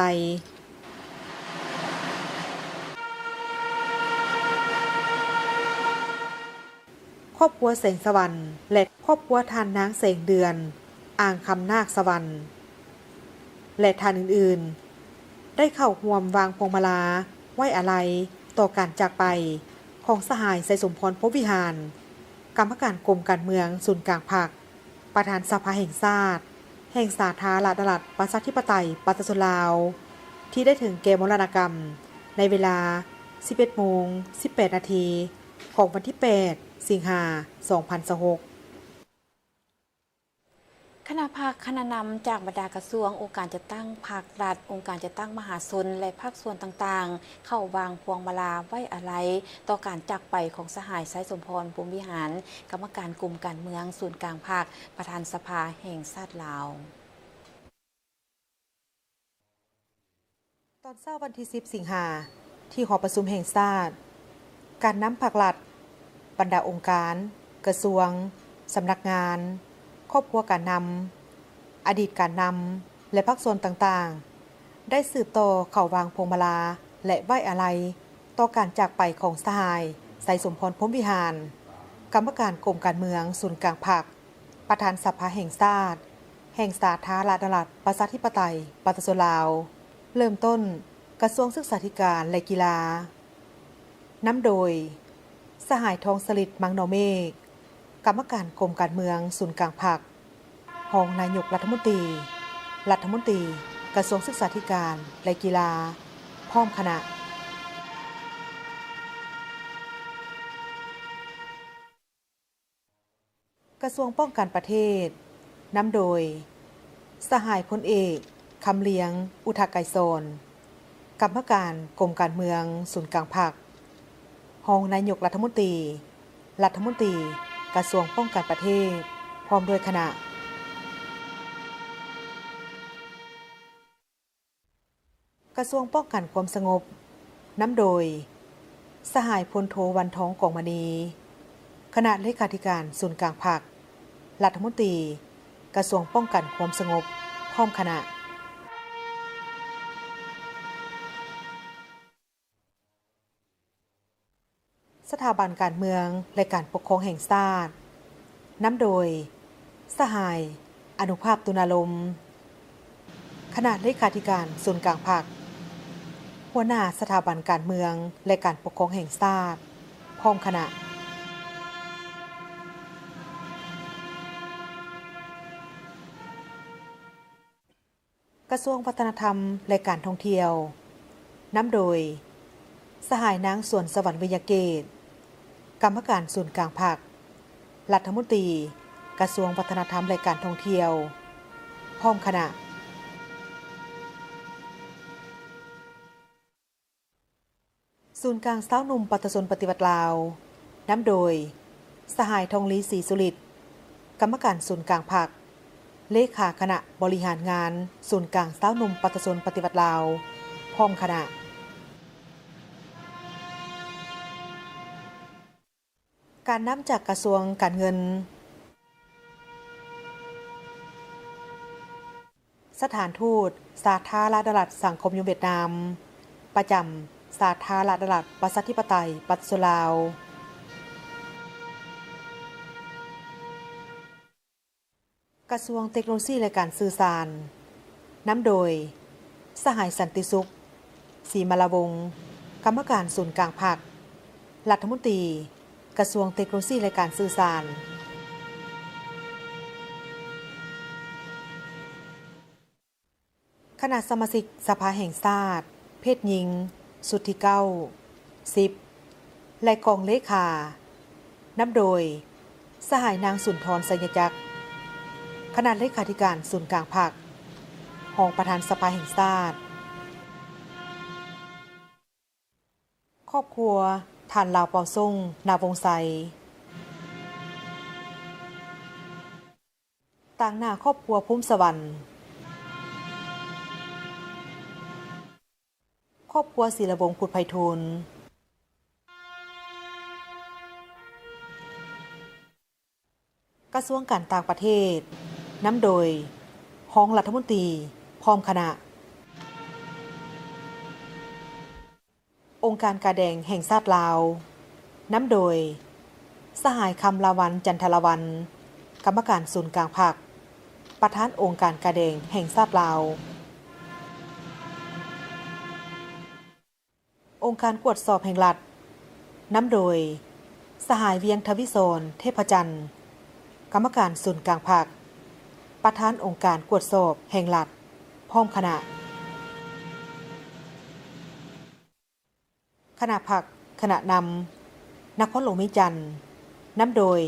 ຄອບຄົວແສງສະຫວັນ ແລະ ຄອບຄົວທ່ານນາງ ແສງເດືອນ ອ່າງຄຳນາກສະຫວັນ ແລະ ທ່ານອື່ນໆ ໄດ້ເຂົ້າຮ່ວມວາງພວງມາລາໄວ້ອາໄລຕໍ່ການຈາກໄປຂອງສະຫາຍ ໄຊສົມພອນ ພົມວິຫານ, ກຳມະການກົມການເມືອງສູນກາງພັກ, ປະທານສະພາແຫ່ງຊາດ ແຫ່ງສາທາລະນະລັດ ປະຊາທິປະໄຕ ປະຊາຊົນລາວ ທີ່ໄດ້ເຖິງແກ່ມໍລະນະກຳໃນເວລາສິບເອັດໂມງສິບແປດນາທີ ຂອງວັນທີແປດ ສິງຫາ ສອງພັນຊາວຫົກ. ແ ຄະນະພັກ, ຄະນະນຳຈາກບັນດາກະຊວງ, ອົງການຈັດຕັ້ງພັກລັດ, ອົງການຈັດຕັ້ງມະຫາຊົນ ແລະ ພາກສ່ວນຕ່າງໆ ເຂົ້າວາງພວງມາລາໄວ້ອາໄລຕໍ່ການຈາກໄປຂອງສະຫາຍ ໄຊສົມພອນ ພົມວິຫານ, ກຳມະການກົມການເມືອງສູນກາງພັກ, ປະທານສະພາແຫ່ງຊາດລາວ. ຕອນເຊົ້າວັນທີສິບ ສິງຫາ ທີ່ຫໍປະຊຸມແຫ່ງຊາດ, ການນຳພັກລັດ, ບັນດາອົງການ, ກະຊວງ, ສຳນັກງານ, ຄອບຄົວການນຳ, ອະດີດການນຳ ແລະ ພາກສ່ວນຕ່າງໆ ໄດ້ສືບຕໍ່ເຂົ້າວາງພວງມາລາ ແລະ ໄວ້ອາໄລຕໍ່ການຈາກໄປຂອງສະຫາຍ ໄຊສົມພອນ ພົມວິຫານ, ກຳມະການກົມການເມືອງສູນກາງພັກ, ປະທານສະພາແຫ່ງຊາດ ແຫ່ງສາທາລະນະລັດ ປະຊາທິປະໄຕ ປະຊາຊົນລາວ, ເລີ່ມຕົ້ນກະຊວງສຶກສາທິການ ແລະ ກິລາ, ນຳໂດຍ ສະຫາຍ ທອງສະລິດ ມັງນໍເມກ, ກຳມະການກົມການເມືອງສູນກາງພັກ, ຮອງນາຍົກລັດຖະມົນຕີ, ລັດຖະມົນຕີກະຊວງສຶກສາທິການ ແລະ ກິລາ ພ້ອມຄະນະ. ກະຊວງປ້ອງກັນປະເທດ, ນຳໂດຍ ສະຫາຍ ພົນເອກ ຄຳລຽງ ອຸທະໄກສອນ, ກຳມະການກົມການເມືອງສູນກາງພັກ, ຮອງນາຍົກລັດຖະມົນຕີ, ລັດຖະມົນຕີກະຊວງປ້ອງກັນປະເທດ ພ້ອມດ້ວຍຄະນະ. ກະຊວງປ້ອງກັນຄວາມສະຫງົບ, ນຳໂດຍ ສະຫາຍ ພົນໂທ ວັນທອງ ກອງມະນີ, ຄະນະເລຂາທິການສູນກາງພັກ, ລັດຖະມົນຕີກະຊວງປ້ອງກັນຄວາມສະຫງົບ ພ້ອມຄະນະ. ສະຖາບັນການເມືອງ ແລະ ການປົກຄອງແຫ່ງຊາດ, ນຳໂດຍ ສະຫາຍ ອະນຸພາບ ຕຸນາລົມ, ຄະນະເລຂາທິການສູນກາງພັກ, ຫົວໜ້າສະຖາບັນການເມືອງ ແລະ ການປົກຄອງແຫ່ງຊາດ ພ້ອມຄະນະ. ກະຊວງວັດທະນະທຳ ແລະ ການທ່ອງທ່ຽວ, ນຳໂດຍ ສະຫາຍ ນາງ ສວນສະຫວັນ ວິຍະເກດ, ກຳມະການສູນກາງພັກ, ລັດຖະມົນຕີກະຊວງວັດທະນະທຳ ແລະ ການທ່ອງທ່ຽວ, ພ້ອມຄະນະ. ສູນກາງຊາວໜຸ່ມປະຊາຊົນປະຕິວັດລາວ, ນຳໂດຍ ສະຫາຍ ທອງລີ ສີສຸລິດ, ກຳມະການສູນກາງພັກ, ເລຂາຄະນະບໍລິຫານງານສູນກາງຊາວໜຸ່ມປະຊາຊົນປະຕິວັດລາວ, ພ້ອມຄະນະ. ການນຳຈາກກະຊວງການເງິນ, ສະຖານທູດສາທາລະນະລັດສັງຄົມນິຍົມຫວຽດນາມ ປະຈຳສາທາລະນະລັດປະຊາທິປະໄຕປະຊາຊົນລາວ, ກະຊວງເຕັກໂນໂລຊີ ແລະ ການສື່ສານ, ນຳໂດຍ ສະຫາຍ ສັນຕິສຸກ ສີມາລາວົງ, ກຳມະການສູນກາງພັກ, ລັດຖະມົນຕີກະຊວງເຕັກໂນໂລຊີ ແລະ ການສື່ສານ. ຄະນະສະມາຊິກສະພາແຫ່ງຊາດ ເພດຍິງ ຊຸດທີເກົ້າ, ສິບ ແລະ ກອງເລຂາ, ນຳໂດຍ ສະຫາຍ ນາງ ສຸນທອນ ໄຊຍະຈັກ, ຄະນະເລຂາທິການສູນກາງພັກ, ຮອງປະທານສະພາແຫ່ງຊາດ. ຄອບຄົວທ່ານ ລາວ ເປົາສົງ ນາວົງໄຊ, ຕາງໜ້າຄອບຄົວ ພູມສະຫວັນ, ຄອບຄົວ ສີລະວົງ ພຸດໄພທູນ. ກະຊວງການຕ່າງປະເທດ, ນຳໂດຍຮອງລັດຖະມົນຕີ ພ້ອມຄະນະ. ອົງການກາແດງແຫ່ງຊາດລາວ, ນຳໂດຍ ສະຫາຍ ຄຳລາວັນ ຈັນທະລາວັນ, ກຳມະການສູນກາງພັກ, ປະທານອົງການກາແດງແຫ່ງຊາດລາວ. ອົງການກວດສອບແຫ່ງລັດ, ນຳໂດຍ ສະຫາຍ ວຽງ ທະວິສອນ ເທບພະຈັນ, ກຳມະການສູນກາງພັກ, ປະທານອົງການກວດສອບແຫ່ງລັດ, ພ້ອມຄະນະ. ຄະນະພັກ, ຄະນະນຳ, ນະຄອນຫຼວງວຽງຈັນ, ນຳໂດຍ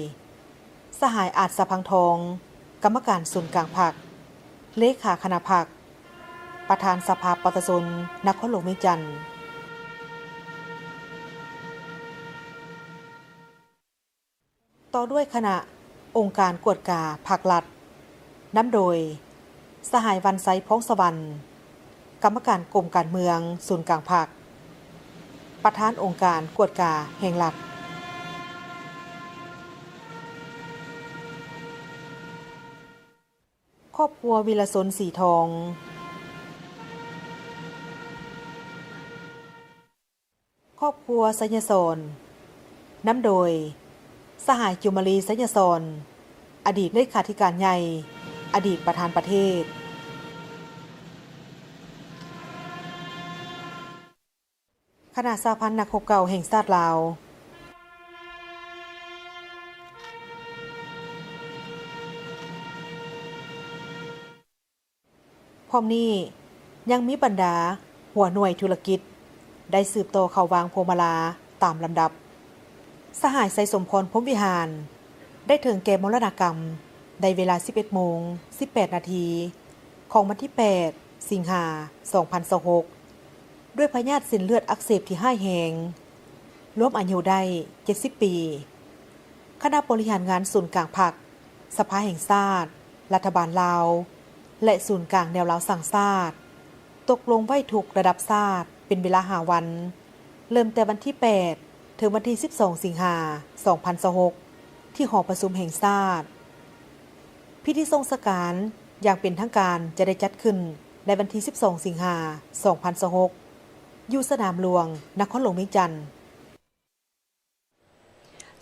ສະຫາຍ ອາດສະພັງທອງ, ກຳມະການສູນກາງພັກ, ເລຂາຄະນະພັກ, ປະທານສະພາປະຊາຊົນນະຄອນຫຼວງວຽງຈັນ, ຕໍ່ດ້ວຍຄະນະອົງການກວດກາພັກລັດ, ນຳໂດຍ ສະຫາຍ ວັນໄຊ ພອງສະຫວັນ, ກຳມະການກົມການເມືອງສູນກາງພັກ, ປະທານອົງການກວດກາແຫ່ງລັດ. ຄອບຄົວ ວິລະຊົນ ສີທອງ, ຄອບຄົວ ໄຊຍະສອນ, ນຳໂດຍ ສະຫາຍ ຈຸມມາລີ ໄຊຍະສອນ, ອະດີດເລຂາທິການໃຫຍ່, ອະດີດປະທານປະເທດ. ຄະນະສະຫະພັນນັກຮົບເກົ່າແຫ່ງຊາດລາວ. ພ້ອມນີ້ຍັງມີບັນດາຫົວໜ່ວຍທຸລະກິດໄດ້ສືບຕໍ່ເຂົ້າວາງພວງມາລາຕາມລຳດັບ. ສະຫາຍ ໄຊສົມພອນ ພົມວິຫານ ໄດ້ເຖິງແກ່ມໍລະນະກຳໃນເວລາສິບເອັດໂມງສິບແປດນາທີ ຂອງວັນທີແປດ ສິງຫາ ສອງພັນຊາວຫົກ ດ້ວຍພະຍາດເສັ້ນເລືອດອັກເສບທີ່ຮ້າຍແຮງ, ລວມອາຍຸໄດ້ເຈັດສິບປີ. ຄະນະບໍລິຫານງານສູນກາງພັກ, ສະພາແຫ່ງຊາດ, ລັດຖະບານລາວ ແລະ ສູນກາງແນວລາວສ້າງຊາດ ຕົກລົງໄວ້ທຸກລະດັບຊາດເປັນເວລາຫ້າວັນ, ເລີ່ມແຕ່ວັນທີແປດ ເຖິງວັນທີສິບສອງ ສິງຫາ ສອງພັນຊາວຫົກ ທີ່ຫໍປະຊຸມແຫ່ງຊາດ. ພິທີສົ່ງສະການຢ່າງເປັນທາງການຈະໄດ້ຈັດຂຶ້ນໃນວັນທີສິບສອງ ສິງຫາ ສອງພັນຊາວຫົກ ຢູ່ສະໜາມຫຼວງ ນະຄອນຫຼວງວຽງຈັນ.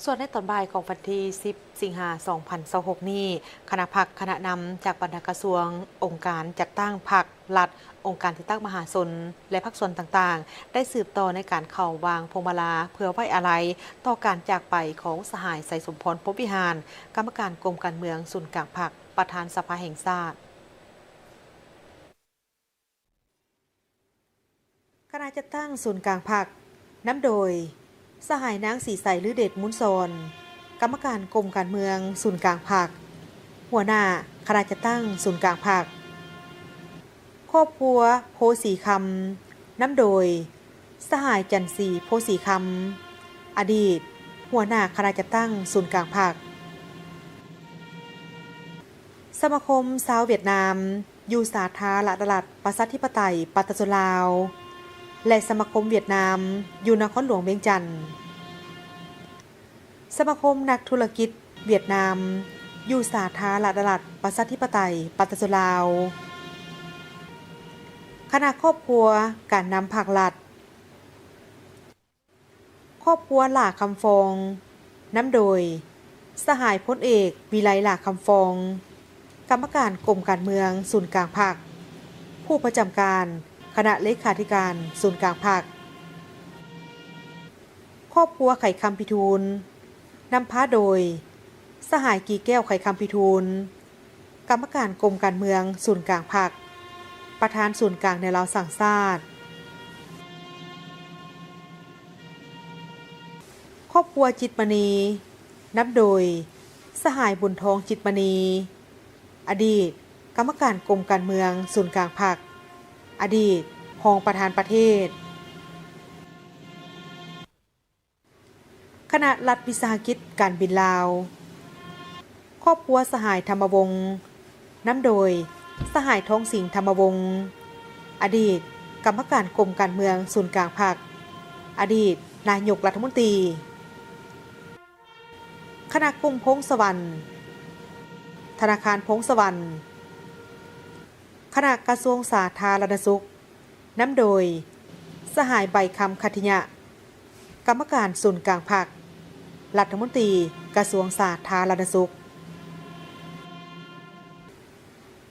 ສ່ວນໃນຕອນບ່າຍຂອງວັນທີສິບ ສິງຫາ ສອງພັນຊາວຫົກນີ້, ຄະນະພັກ, ຄະນະນຳຈາກບັນດາກະຊວງ, ອົງການຈັດຕັ້ງພັກລັດ, ອົງການຈັດຕັ້ງມະຫາຊົນ ແລະ ພາກສ່ວນຕ່າງໆ ໄດ້ສືບຕໍ່ໃນການເຂົ້າວາງພວງມາລາ ເພື່ອໄວ້ອາໄລຕໍ່ການຈາກໄປຂອງສະຫາຍ ໄຊສົມພອນ ພົມວິຫານ, ກຳມະການກົມການເມືອງສູນກາງພັກ, ປະທານສະພາແຫ່ງຊາດ. ຄະນະຈັດຕັ້ງສູນກາງພັກ ນຳໂດຍ ສະຫາຍ ນາງ ສີໃສ ລືເດດມູນສອນ, ກຳມະການກົມການເມືອງສູນກາງພັກ, ຫົວໜ້າຄະນະຈັດຕັ້ງສູນກາງພັກ. ຄອບຄົວ ໂພສີຄຳ, ນຳໂດຍ ສະຫາຍ ຈັນສີ ໂພສີຄຳ, ອະດີດຫົວໜ້າຄະນະຈັດຕັ້ງສູນກາງພັກ. ສະມາຄົມຊາວຫວຽດນາມ ຢູ່ສາທາລະນະລັດ ປະຊາທິປະໄຕ ປະຊາຊົນລາວ ແລະ ສະມາຄົມຫວຽດນາມ ຢູ່ນະຄອນຫຼວງວຽງຈັນ, ສະມາຄົມນັກທຸລະກິດຫວຽດນາມ ຢູ່ສາທາລະນະລັດ ປະຊາທິປະໄຕ ປະຊາຊົນລາວ, ຄະນະຄອບຄົວການນຳພັກລັດ. ຄອບຄົວຫຼ້າຄຳຟອງ, ນຳໂດຍ ສະຫາຍ ພົນເອກ ວິໄລ ຫຼ້າຄຳຟອງ, ກຳມະການກົມການເມືອງສູນກາງພັກ, ຜູ້ປະຈຳການຄະນະເລຂາທິການສູນກາງພັກ. ຄອບຄົວໄຂຄຳພິທູນ, ນຳພາໂດຍ ສະຫາຍ ກີແກ້ວ ໄຂຄຳພິທູນ, ກຳມະການກົມການເມືອງສູນກາງພັກ, ປະທານສູນກາງແນວລາວສ້າງຊາດ. ຄອບຄົວຈິດມະນີ, ນຳໂດຍ ສະຫາຍ ບຸນທອງ ຈິດມະນີ, ອະດີດກຳມະການກົມການເມືອງສູນກາງພັກ, ອະດີດຮອງປະທານປະເທດ. ຄະນະລັດວິສາຫະກິດການບິນລາວ. ຄອບຄົວສະຫາຍ ທຳມະວົງ, ນຳໂດຍ ສະຫາຍ ທອງສິງ ທຳມະວົງ, ອະດີດກຳມະການກົມການເມືອງສູນກາງພັກ, ອະດີດນາຍົກລັດຖະມົນຕີ. ຄະນະກຸ່ມພົງສະຫວັນ, ທະນາຄານພົງສະຫວັນ. ຄະນະກະຊວງສາທາລະນະສຸກ, ນຳໂດຍ ສະຫາຍ ໃບຄຳ ຄັດທິຍະ, ກຳມະການສູນກາງພັກ, ລັດຖະມົນຕີກະຊວງສາທາລະນະສຸກ.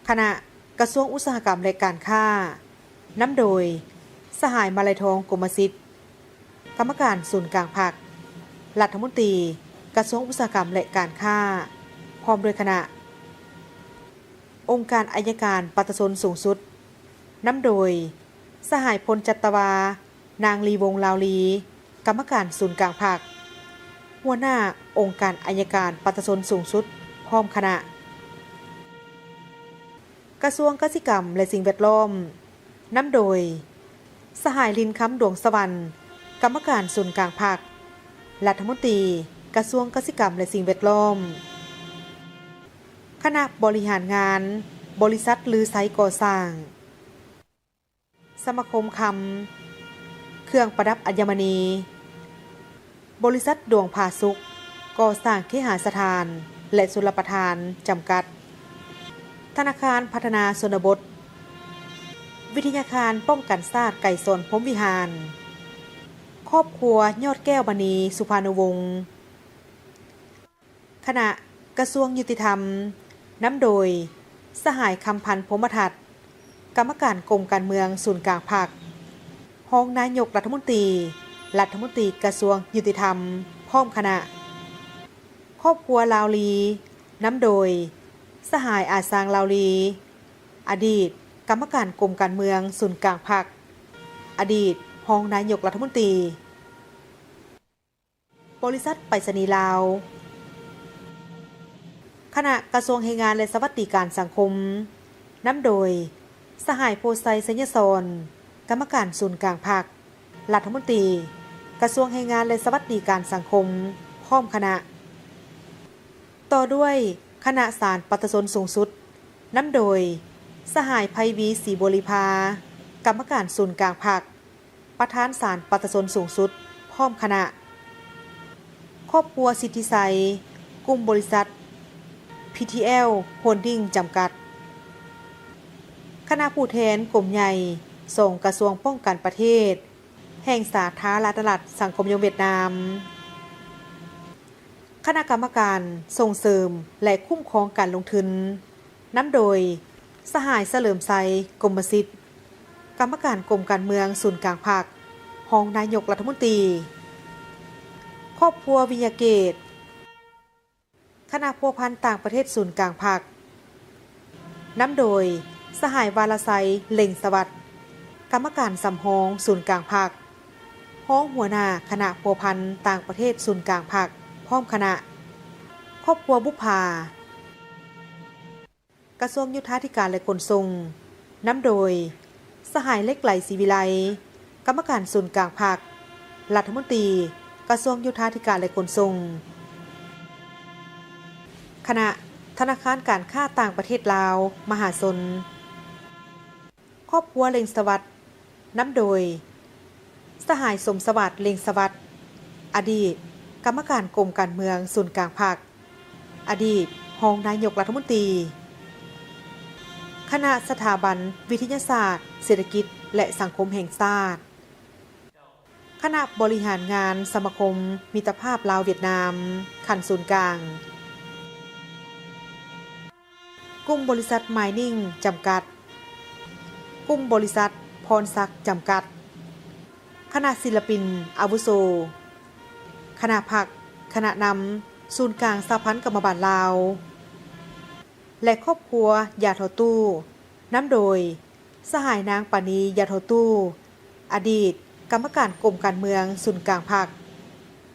ຄະນະກະຊວງອຸດສາຫະກຳ ແລະ ການຄ້າ, ນຳໂດຍ ສະຫາຍ ມາໄລທອງ ກົມມະສິດ, ກຳມະການສູນກາງພັກ, ລັດຖະມົນຕີກະຊວງອຸດສາຫະກຳ ແລະ ການຄ້າ, ພ້ອມດ້ວຍຄະນະ. ອົງການໄອຍະການປະຊາຊົນສູງສຸດ, ນຳໂດຍ ສະຫາຍ ພົນຈັດຕະວາ ນາງ ລີວົງ ລາວລີ, ກຳມະການສູນກາງພັກ, ຫົວໜ້າອົງການໄອຍະການປະຊາຊົນສູງສຸດ ພ້ອມຄະນະ. ກະຊວງກະສິກຳ ແລະ ສິ່ງແວດລ້ອມ, ນຳໂດຍ ສະຫາຍ ລິນຄຳ ດວງສະຫວັນ, ກຳມະການສູນກາງພັກ, ລັດຖະມົນຕີ ກະຊວງກະສິກຳ ແລະ ສິ່ງແວດລ້ອມ. ຄະນະບໍລິຫານງານ ບໍລິສັດລືໄຊກໍ່ສ້າງ, ສະມາຄົມຄຳ ເຄື່ອງປະດັບອັນຍະມະນີ, ບໍລິສັດດວງຜາສຸກ ກໍ່ສ້າງເຄຫາສະຖານ ແລະ ຊົນລະປະທານ ຈຳກັດ, ທະນາຄານພັດທະນາຊົນນະບົດ, ວິທະຍາຄານປ້ອງກັນຊາດໄກສອນ ພົມວິຫານ, ຄອບຄົວຍອດແກ້ວມະນີ ສຸພານຸວົງ. ຄະນະກະຊວງຍຸຕິທຳ, ນຳໂດຍ ສະຫາຍ ຄຳພັນ ພົມມະທັດ, ກຳມະການກົມການເມືອງສູນກາງພັກ, ຮອງນາຍົກລັດຖະມົນຕີ, ລັດຖະມົນຕີກະຊວງຍຸຕິທຳ ພ້ອມຄະນະ. ຄອບຄົວລາວລີ, ນຳໂດຍ ສະຫາຍ ອາຊາງ ລາວລີ, ອະດີດກຳມະການກົມການເມືອງສູນກາງພັກ, ອະດີດຮອງນາຍົກລັດຖະມົນຕີ. ບໍລິສັດໄປສະນີລາວ, ຄະນະກະຊວງແຮງງານ ແລະ ສະຫວັດດີການສັງຄົມ, ນຳໂດຍ ສະຫາຍ ໂພໄຊ ໄຊຍະສອນ, ກຳມະການສູນກາງພັກ, ລັດຖະມົນຕີ ກະຊວງແຮງງານ ແລະ ສະຫວັດດີການສັງຄົມ ພ້ອມຄະນະ. ຕໍ່ດ້ວຍຄະນະສານປະຊາຊົນສູງສຸດ, ນຳໂດຍ ສະຫາຍ ໄພວີ ສີບົວລີພາ, ກຳມະການສູນກາງພັກ, ປະທານສານປະຊາຊົນສູງສຸດ ພ້ອມຄະນະ. ຄອບຄົວສິດທິໄຊ, ກຸ່ມບໍລິສັດ ພີທີແອລ ໂຮນດິ້ງ ຈຳກັດ, ຄະນະຜູ້ແທນກົມໃຫຍ່ສອງກະຊວງປ້ອງກັນປະເທດ ແຫ່ງສາທາລະນະລັດສັງຄົມນິຍົມຫວຽດນາມ, ຄະນະກຳມະການສົ່ງເສີມ ແລະ ຄຸ້ມຄອງການລົງທຶນ, ນຳໂດຍ ສະຫາຍ ສະເຫຼີມໄຊ ກົມມະສິດ, ກຳມະການກົມການເມືອງສູນກາງພັກ, ຮອງນາຍົກລັດຖະມົນຕີ. ຄອບຄົວວິຍະເກດ, ຄະນະພົວພັນຕ່າງປະເທດສູນກາງພັກ, ນຳໂດຍ ສະຫາຍ ວາລະໄຊ ເລັ່ງສະຫວັດ, ກຳມະການສຳຮອງສູນກາງພັກ, ຮອງຫົວໜ້າຄະນະພົວພັນຕ່າງປະເທດສູນກາງພັກ ພ້ອມຄະນະ. ຄອບຄົວບຸບຜາ, ກະຊວງໂຍທາທິການ ແລະ ຂົນສົ່ງ, ນຳໂດຍ ສະຫາຍ ເຫຼັກໄຫຼ ສີວິໄລ, ກຳມະການສູນກາງພັກ, ລັດຖະມົນຕີກະຊວງໂຍທາທິການ ແລະ ຂົນສົ່ງ. ຄະນະທະນາຄານການຄ້າຕ່າງປະເທດລາວ ມະຫາຊົນ. ຄອບຄົວ ເລັ່ງສະຫວັດ, ນຳໂດຍ ສະຫາຍ ສົມສະຫວັດ ເລັ່ງສະຫວັດ, ອະດີດກຳມະການກົມການເມືອງສູນກາງພັກ, ອະດີດຮອງນາຍົກລັດຖະມົນຕີ. ຄະນະສະຖາບັນວິທະຍາສາດເສດຖະກິດ ແລະ ສັງຄົມແຫ່ງຊາດ. ຄະນະບໍລິຫານງານສະມາຄົມມິດຕະພາບລາວຫວຽດນາມ ຂັ້ນສູນກາງ. ກຸ່ມບໍລິສັດມາຍນິງ ຈຳກັດ, ກຸ່ມບໍລິສັດພອນສັກ ຈຳກັດ, ຄະນະສິນລະປິນອາວຸໂສ, ຄະນະພັກ, ຄະນະນຳສູນກາງສະຫະພັນກຳມະບານລາວ ແລະ ຄອບຄົວຢາທໍ່ຕູ້, ນຳໂດຍ ສະຫາຍ ນາງ ປານີ ຢາທໍ່ຕູ້, ອະດີດກຳມະການກົມການເມືອງສູນກາງພັກ,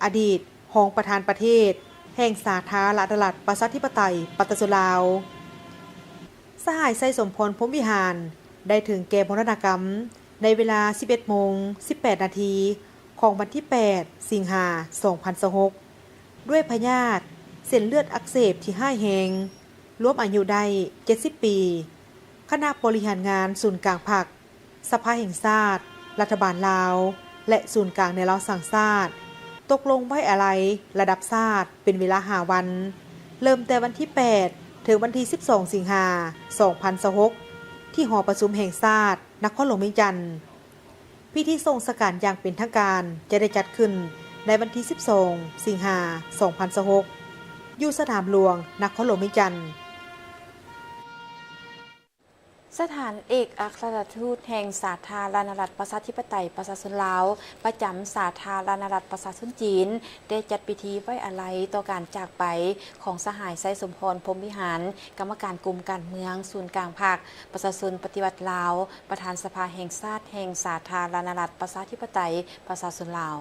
ອະດີດຮອງປະທານປະເທດແຫ່ງສາທາລະນະລັດ ປະຊາທິປະໄຕ ປະຊາຊົນລາວ. ສະຫາຍ ໄຊສົມພອນ ພົມວິຫານ ໄດ້ເຖິງແກ່ມໍລະນະກຳໃນເວລາສິບເອັດໂມງສິບແປດນາທີ ຂອງວັນທີແປດ ສິງຫາ ສອງພັນຊາວຫົກ ດ້ວຍພະຍາດເສັ້ນເລືອດອັກເສບທີ່ຮ້າຍແຮງ, ລວມອາຍຸໄດ້ເຈັດສິບປີ. ຄະນະບໍລິຫານງານສູນກາງພັກ, ສະພາແຫ່ງຊາດ, ລັດຖະບານລາວ ແລະ ສູນກາງແນວລາວສ້າງຊາດ ຕົກລົງໄວ້ອາໄລລະດັບຊາດເປັນເວລາຫ້າວັນ, ເລີ່ມແຕ່ວັນທີແປດ ເຖິງວັນທີສິບສອງ ສິງຫາ ສອງພັນຊາວຫົກ ທີ່ຫໍປະຊຸມແຫ່ງຊາດ ນະຄອນຫຼວງວຽງຈັນ. ພິທີສົ່ງສະການຢ່າງເປັນທາງການຈະໄດ້ຈັດຂຶ້ນໃນວັນທີສິບສອງ ສິງຫາ ສອງພັນຊາວຫົກ ຢູ່ສະໜາມຫຼວງ ນະຄອນຫຼວງວຽງຈັນ. ສະຖານເອກອັກຄະລັດຖະທູດແຫ່ງສາທາລະນະລັດ ປະຊາທິປະໄຕ ປະຊາຊົນລາວ ປະຈຳສາທາລະນະລັດ ປະຊາຊົນຈີນ ໄດ້ຈັດພິທີໄວ້ອາໄລຕໍ່ການຈາກໄປຂອງສະຫາຍ ໄຊສົມພອນ ພົມວິຫານ, ກຳມະການກົມການເມືອງສູນກາງພັກປະຊາຊົນປະຕິວັດລາວ, ປະທານສະພາແຫ່ງຊາດແຫ່ງສາທາລະນະລັດ ປະຊາທິປະໄຕ ປະຊາຊົນລາວ.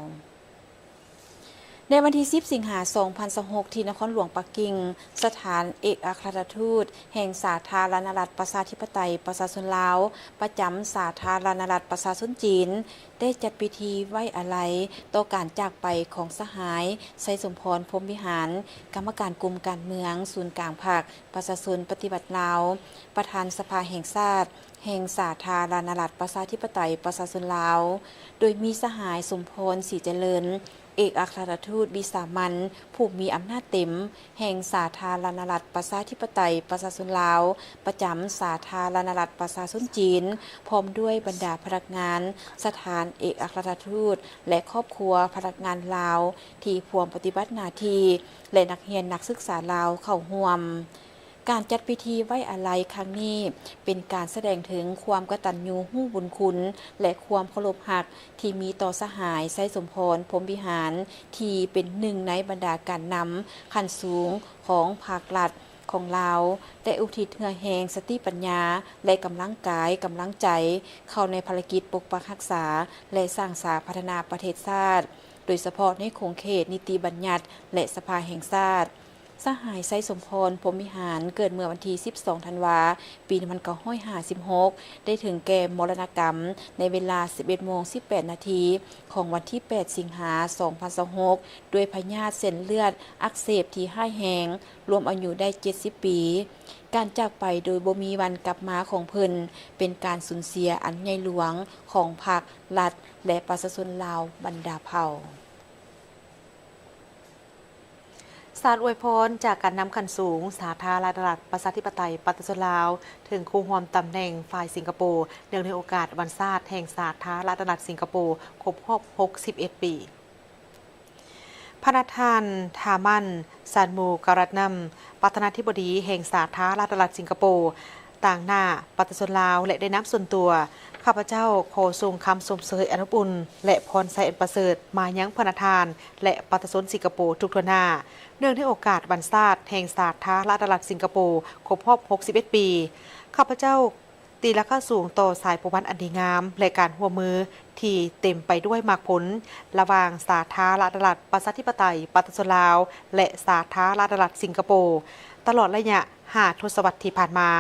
ໃນວັນທີສິບ ສິງຫາ ສອງພັນຊາວຫົກ ທີ່ນະຄອນຫຼວງປັກກິ່ງ, ສະຖານເອກອັກຄະລັດຖະທູດແຫ່ງສາທາລະນະລັດປະຊາທິປະໄຕປະຊາຊົນລາວ ປະຈຳສາທາລະນະລັດປະຊາຊົນຈີນ ໄດ້ຈັດພິທີໄວ້ອາໄລຕໍ່ການຈາກໄປຂອງສະຫາຍ ໄຊສົມພອນ ພົມວິຫານ, ກຳມະການກຸ່ມການເມືອງສູນກາງພັກປະຊາຊົນປະຕິວັດລາວ, ປະທານສະພາແຫ່ງຊາດແຫ່ງສາທາລະນະລັດປະຊາທິປະໄຕປະຊາຊົນລາວ, ໂດຍມີສະຫາຍ ສົມພອນ ສີຈະເລີນ ເອກອັກຄະລັດຖະທູດວິສາມັນຜູ້ມີອຳນາດເຕັມແຫ່ງສາທາລະນະລັດປະຊາທິປະໄຕປະຊາຊົນລາວ ປະຈຳສາທາລະນະລັດປະຊາຊົນຈີນ, ພ້ອມດ້ວຍບັນດາພະນັກງານສະຖານເອກອັກຄະລັດຖະທູດ ແລະ ຄອບຄົວພະນັກງານລາວທີ່ພວມປະຕິບັດໜ້າທີ່ ແລະ ນັກຮຽນນັກສຶກສາລາວເຂົ້າຮ່ວມ. ການຈັດພິທີໄວ້ອາໄລຄັ້ງນີ້ ເປັນການສະແດງເຖິງຄວາມກະຕັນຍູຮູ້ບຸນຄຸນ ແລະ ຄວາມເຄົາລົບຮັກທີ່ມີຕໍ່ສະຫາຍ ໄຊສົມພອນ ພົມວິຫານ ທີ່ເປັນໜຶ່ງໃນບັນດາການນຳຂັ້ນສູງຂອງພັກລັດຂອງລາວ ໄດ້ອຸທິດເຫື່ອແຮງ, ສະຕິປັນຍາ ແລະ ກຳລັງກາຍ, ກຳລັງໃຈ ເຂົ້າໃນພາລະກິດປົກປັກຮັກສາ ແລະ ສ້າງສາພັດທະນາປະເທດຊາດ, ໂດຍສະເພາະໃນຂົງເຂດນິຕິບັນຍັດ ແລະ ສະພາແຫ່ງຊາດ. ສະຫາຍ ໄຊສົມພອນ ພົມວິຫານ ເກີດເມື່ອວັນທີສິບສອງ ທັນວາ ປີໜຶ່ງພັນເກົ້າຮ້ອຍຫ້າສິບຫົກ ໄດ້ເຖິງແກ່ມໍລະນະກຳໃນເວລາສິບເອັດໂມງສິບແປດນາທີຂອງວັນທີແປດ ສິງຫາ ສອງພັນຊາວຫົກ ດ້ວຍພະຍາດເສັ້ນເລືອດອັກເສບທີ່ຮ້າຍແຮງ, ລວມອາຍຸໄດ້ເຈັດສິບປີ. ການຈາກໄປໂດຍບໍ່ມີວັນກັບມາຂອງເພິ່ນ ເປັນການສູນເສຍອັນໃຫຍ່ຫຼວງຂອງພັກ, ລັດ ແລະ ປະຊາຊົນລາວບັນດາເຜົ່າ. ສານອວຍພອນຈາກການນຳຂັ້ນສູງສາທາລະນະລັດປະຊາທິປະໄຕປະຊາຊົນລາວ ເຖິງຄູ່ຮ່ວມຕຳແໜ່ງຝ່າຍສິງກະໂປ ເນື່ອງໃນໂອກາດວັນຊາດແຫ່ງສາທາລະນະລັດສິງກະໂປ ຄົບຮອບຫົກສິບເອັດປີ. ພະນະທ່ານ ທາມັນ ຊານມູ ກາລັດນຳ ປະທານາທິບໍດີແຫ່ງສາທາລະນະລັດສິງກະໂປ ຕາງໜ້າປະຊາຊົນລາວ ແລະ ໃນນາມສ່ວນຕົວ, ຂ້າພະເຈົ້າຂໍສົ່ງຄຳຊົມເຊີຍອັນອົບອຸ່ນ ແລະ ພອນໄຊອັນປະເສີດມາຍັງພະນະທ່ານ ແລະ ປະຊາຊົນສິງກະໂປທຸກທົ່ວໜ້າ, ເນື່ອງໃນໂອກາດວັນຊາດແຫ່ງສາທາລະນະລັດສິງກະໂປ ຄົບຮອບຫົກສິບເອັດປີ. ຂ້າພະເຈົ້າຕີລາຄາສູງຕໍ່ສາຍພົວພັນອັນດີງາມ ແລະ ການຮ່ວມມືທີ່ເຕັມໄປດ້ວຍໝາກຜົນ ລະຫວ່າງສາທາລະນະລັດປະຊາທິປະໄຕປະຊາຊົນລາວ ແລະ ສາທາລະນະລັດສິງກະໂປ ຕະຫຼອດໄລຍະ ຫ້າທົດສະວັດທີ່ຜ່ານມາ.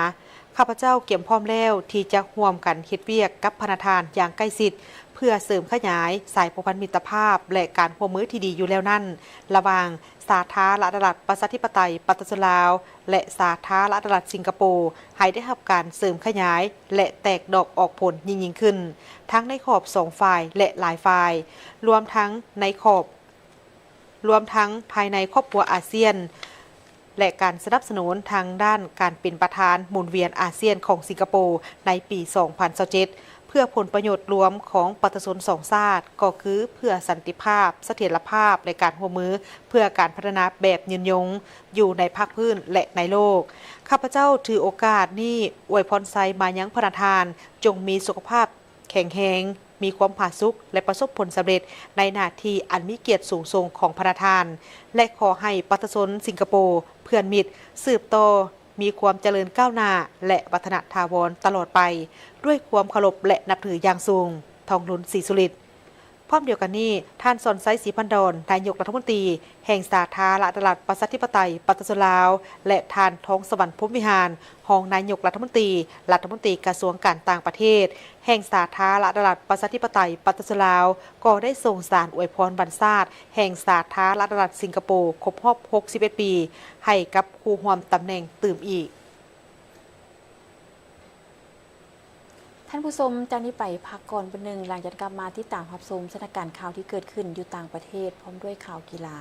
ຂ້າພະເຈົ້າກຽມພ້ອມແລ້ວທີ່ຈະຮ່ວມກັນເຮັດວຽກກັບພະນະທ່ານຢ່າງໃກ້ຊິດ ເພື່ອເສີມຂະຫຍາຍສາຍພົວພັນມິດຕະພາບ ແລະ ການຮ່ວມມືທີ່ດີຢູ່ແລ້ວນັ້ນ ລະຫວ່າງສາທາລະນະລັດປະຊາທິປະໄຕປະຊາຊົນລາວ ແລະ ສາທາລະນະລັດສິງກະໂປ ໃຫ້ໄດ້ຮັບການເສີມຂະຫຍາຍ ແລະ ແຕກດອກອອກຜົນຍິ່ງໆຂຶ້ນ, ທັງໃນຂອບສອງຝ່າຍ ແລະ ຫຼາຍຝ່າຍ, ລວມທັງໃນຂອບ ລວມທັງພາຍໃນຄອບຄົວອາຊຽນ ແລະ ການສະໜັບສະໜູນທາງດ້ານການເປັນປະທານໝູນວຽນອາຊຽນຂອງສິງກະໂປໃນປີສອງພັນຊາວເຈັດ ເພື່ອຜົນປະໂຫຍດລວມຂອງປະຊາຊົນສອງຊາດ, ກໍຄືເພື່ອສັນຕິພາບ, ສະຖຽນລະພາບ ແລະ ການຮ່ວມມືເພື່ອການພັດທະນາແບບຍືນຍົງຢູ່ໃນພາກພື້ນ ແລະ ໃນໂລກ. ຂ້າພະເຈົ້າຖືໂອກາດນີ້ອວຍພອນໄຊມາຍັງພະນະທ່ານ, ຈົ່ງມີສຸຂະພາບ ແຂງແຮງ, ມີຄວາມຜາສຸກ ແລະ ປະສົບຜົນສຳເລັດໃນໜ້າທີ່ອັນມີກຽດສູງສົ່ງຂອງພະນະທ່ານ ແລະ ຂໍໃຫ້ປະຊາຊົນສິງກະໂປ ເພື່ອນມິດ ສືບຕໍ່ມີຄວາມຈະເລີນກ້າວໜ້າ ແລະ ວັດທະນະຖາວອນຕະຫຼອດໄປ ດ້ວຍຄວາມເຄົາລົບ ແລະ ນັບຖືຢ່າງສູງ. ທອງລຸນ ສີສຸລິດ. ພ້ອມດຽວກັນນີ້, ທ່ານ ສອນໄຊ ສີພັນດອນ ນາຍົກລັດຖະມົນຕີ ແຫ່ງສາທາລະນະລັດປະຊາທິປະໄຕປະຊາຊົນລາວ ແລະ ທ່ານ ທອງສະຫວັນ ພົມວິຫານ ຮອງນາຍົກລັດຖະມົນຕີ ລັດຖະມົນຕີກະຊວງການຕ່າງປະເທດ ແຫ່ງສາທາລະນະລັດປະຊາທິປະໄຕປະຊາຊົນລາວ ກໍໄດ້ສົ່ງສານອວຍພອນວັນຊາດແຫ່ງສາທາລະນະລັດສິງກະໂປ ຄົບຮອບຫົກສິບເອັດປີ ໃຫ້ກັບຄູ່ຮ່ວມຕຳແໜ່ງຕື່ມອີກ. ທ່ານຜູ້ຊົມ, ຈາກນີ້ໄປພັກກ່ອນບາດໜຶ່ງ, ຫຼັງຈາກກັບມາຕິດຕາມຮັບຊົມສະຖານະການຂ່າວທີ່ເກີດຂຶ້ນຢູ່ຕ່າງປະເທດ ພ້ອມດ້ວຍຂ່າວກິລາ.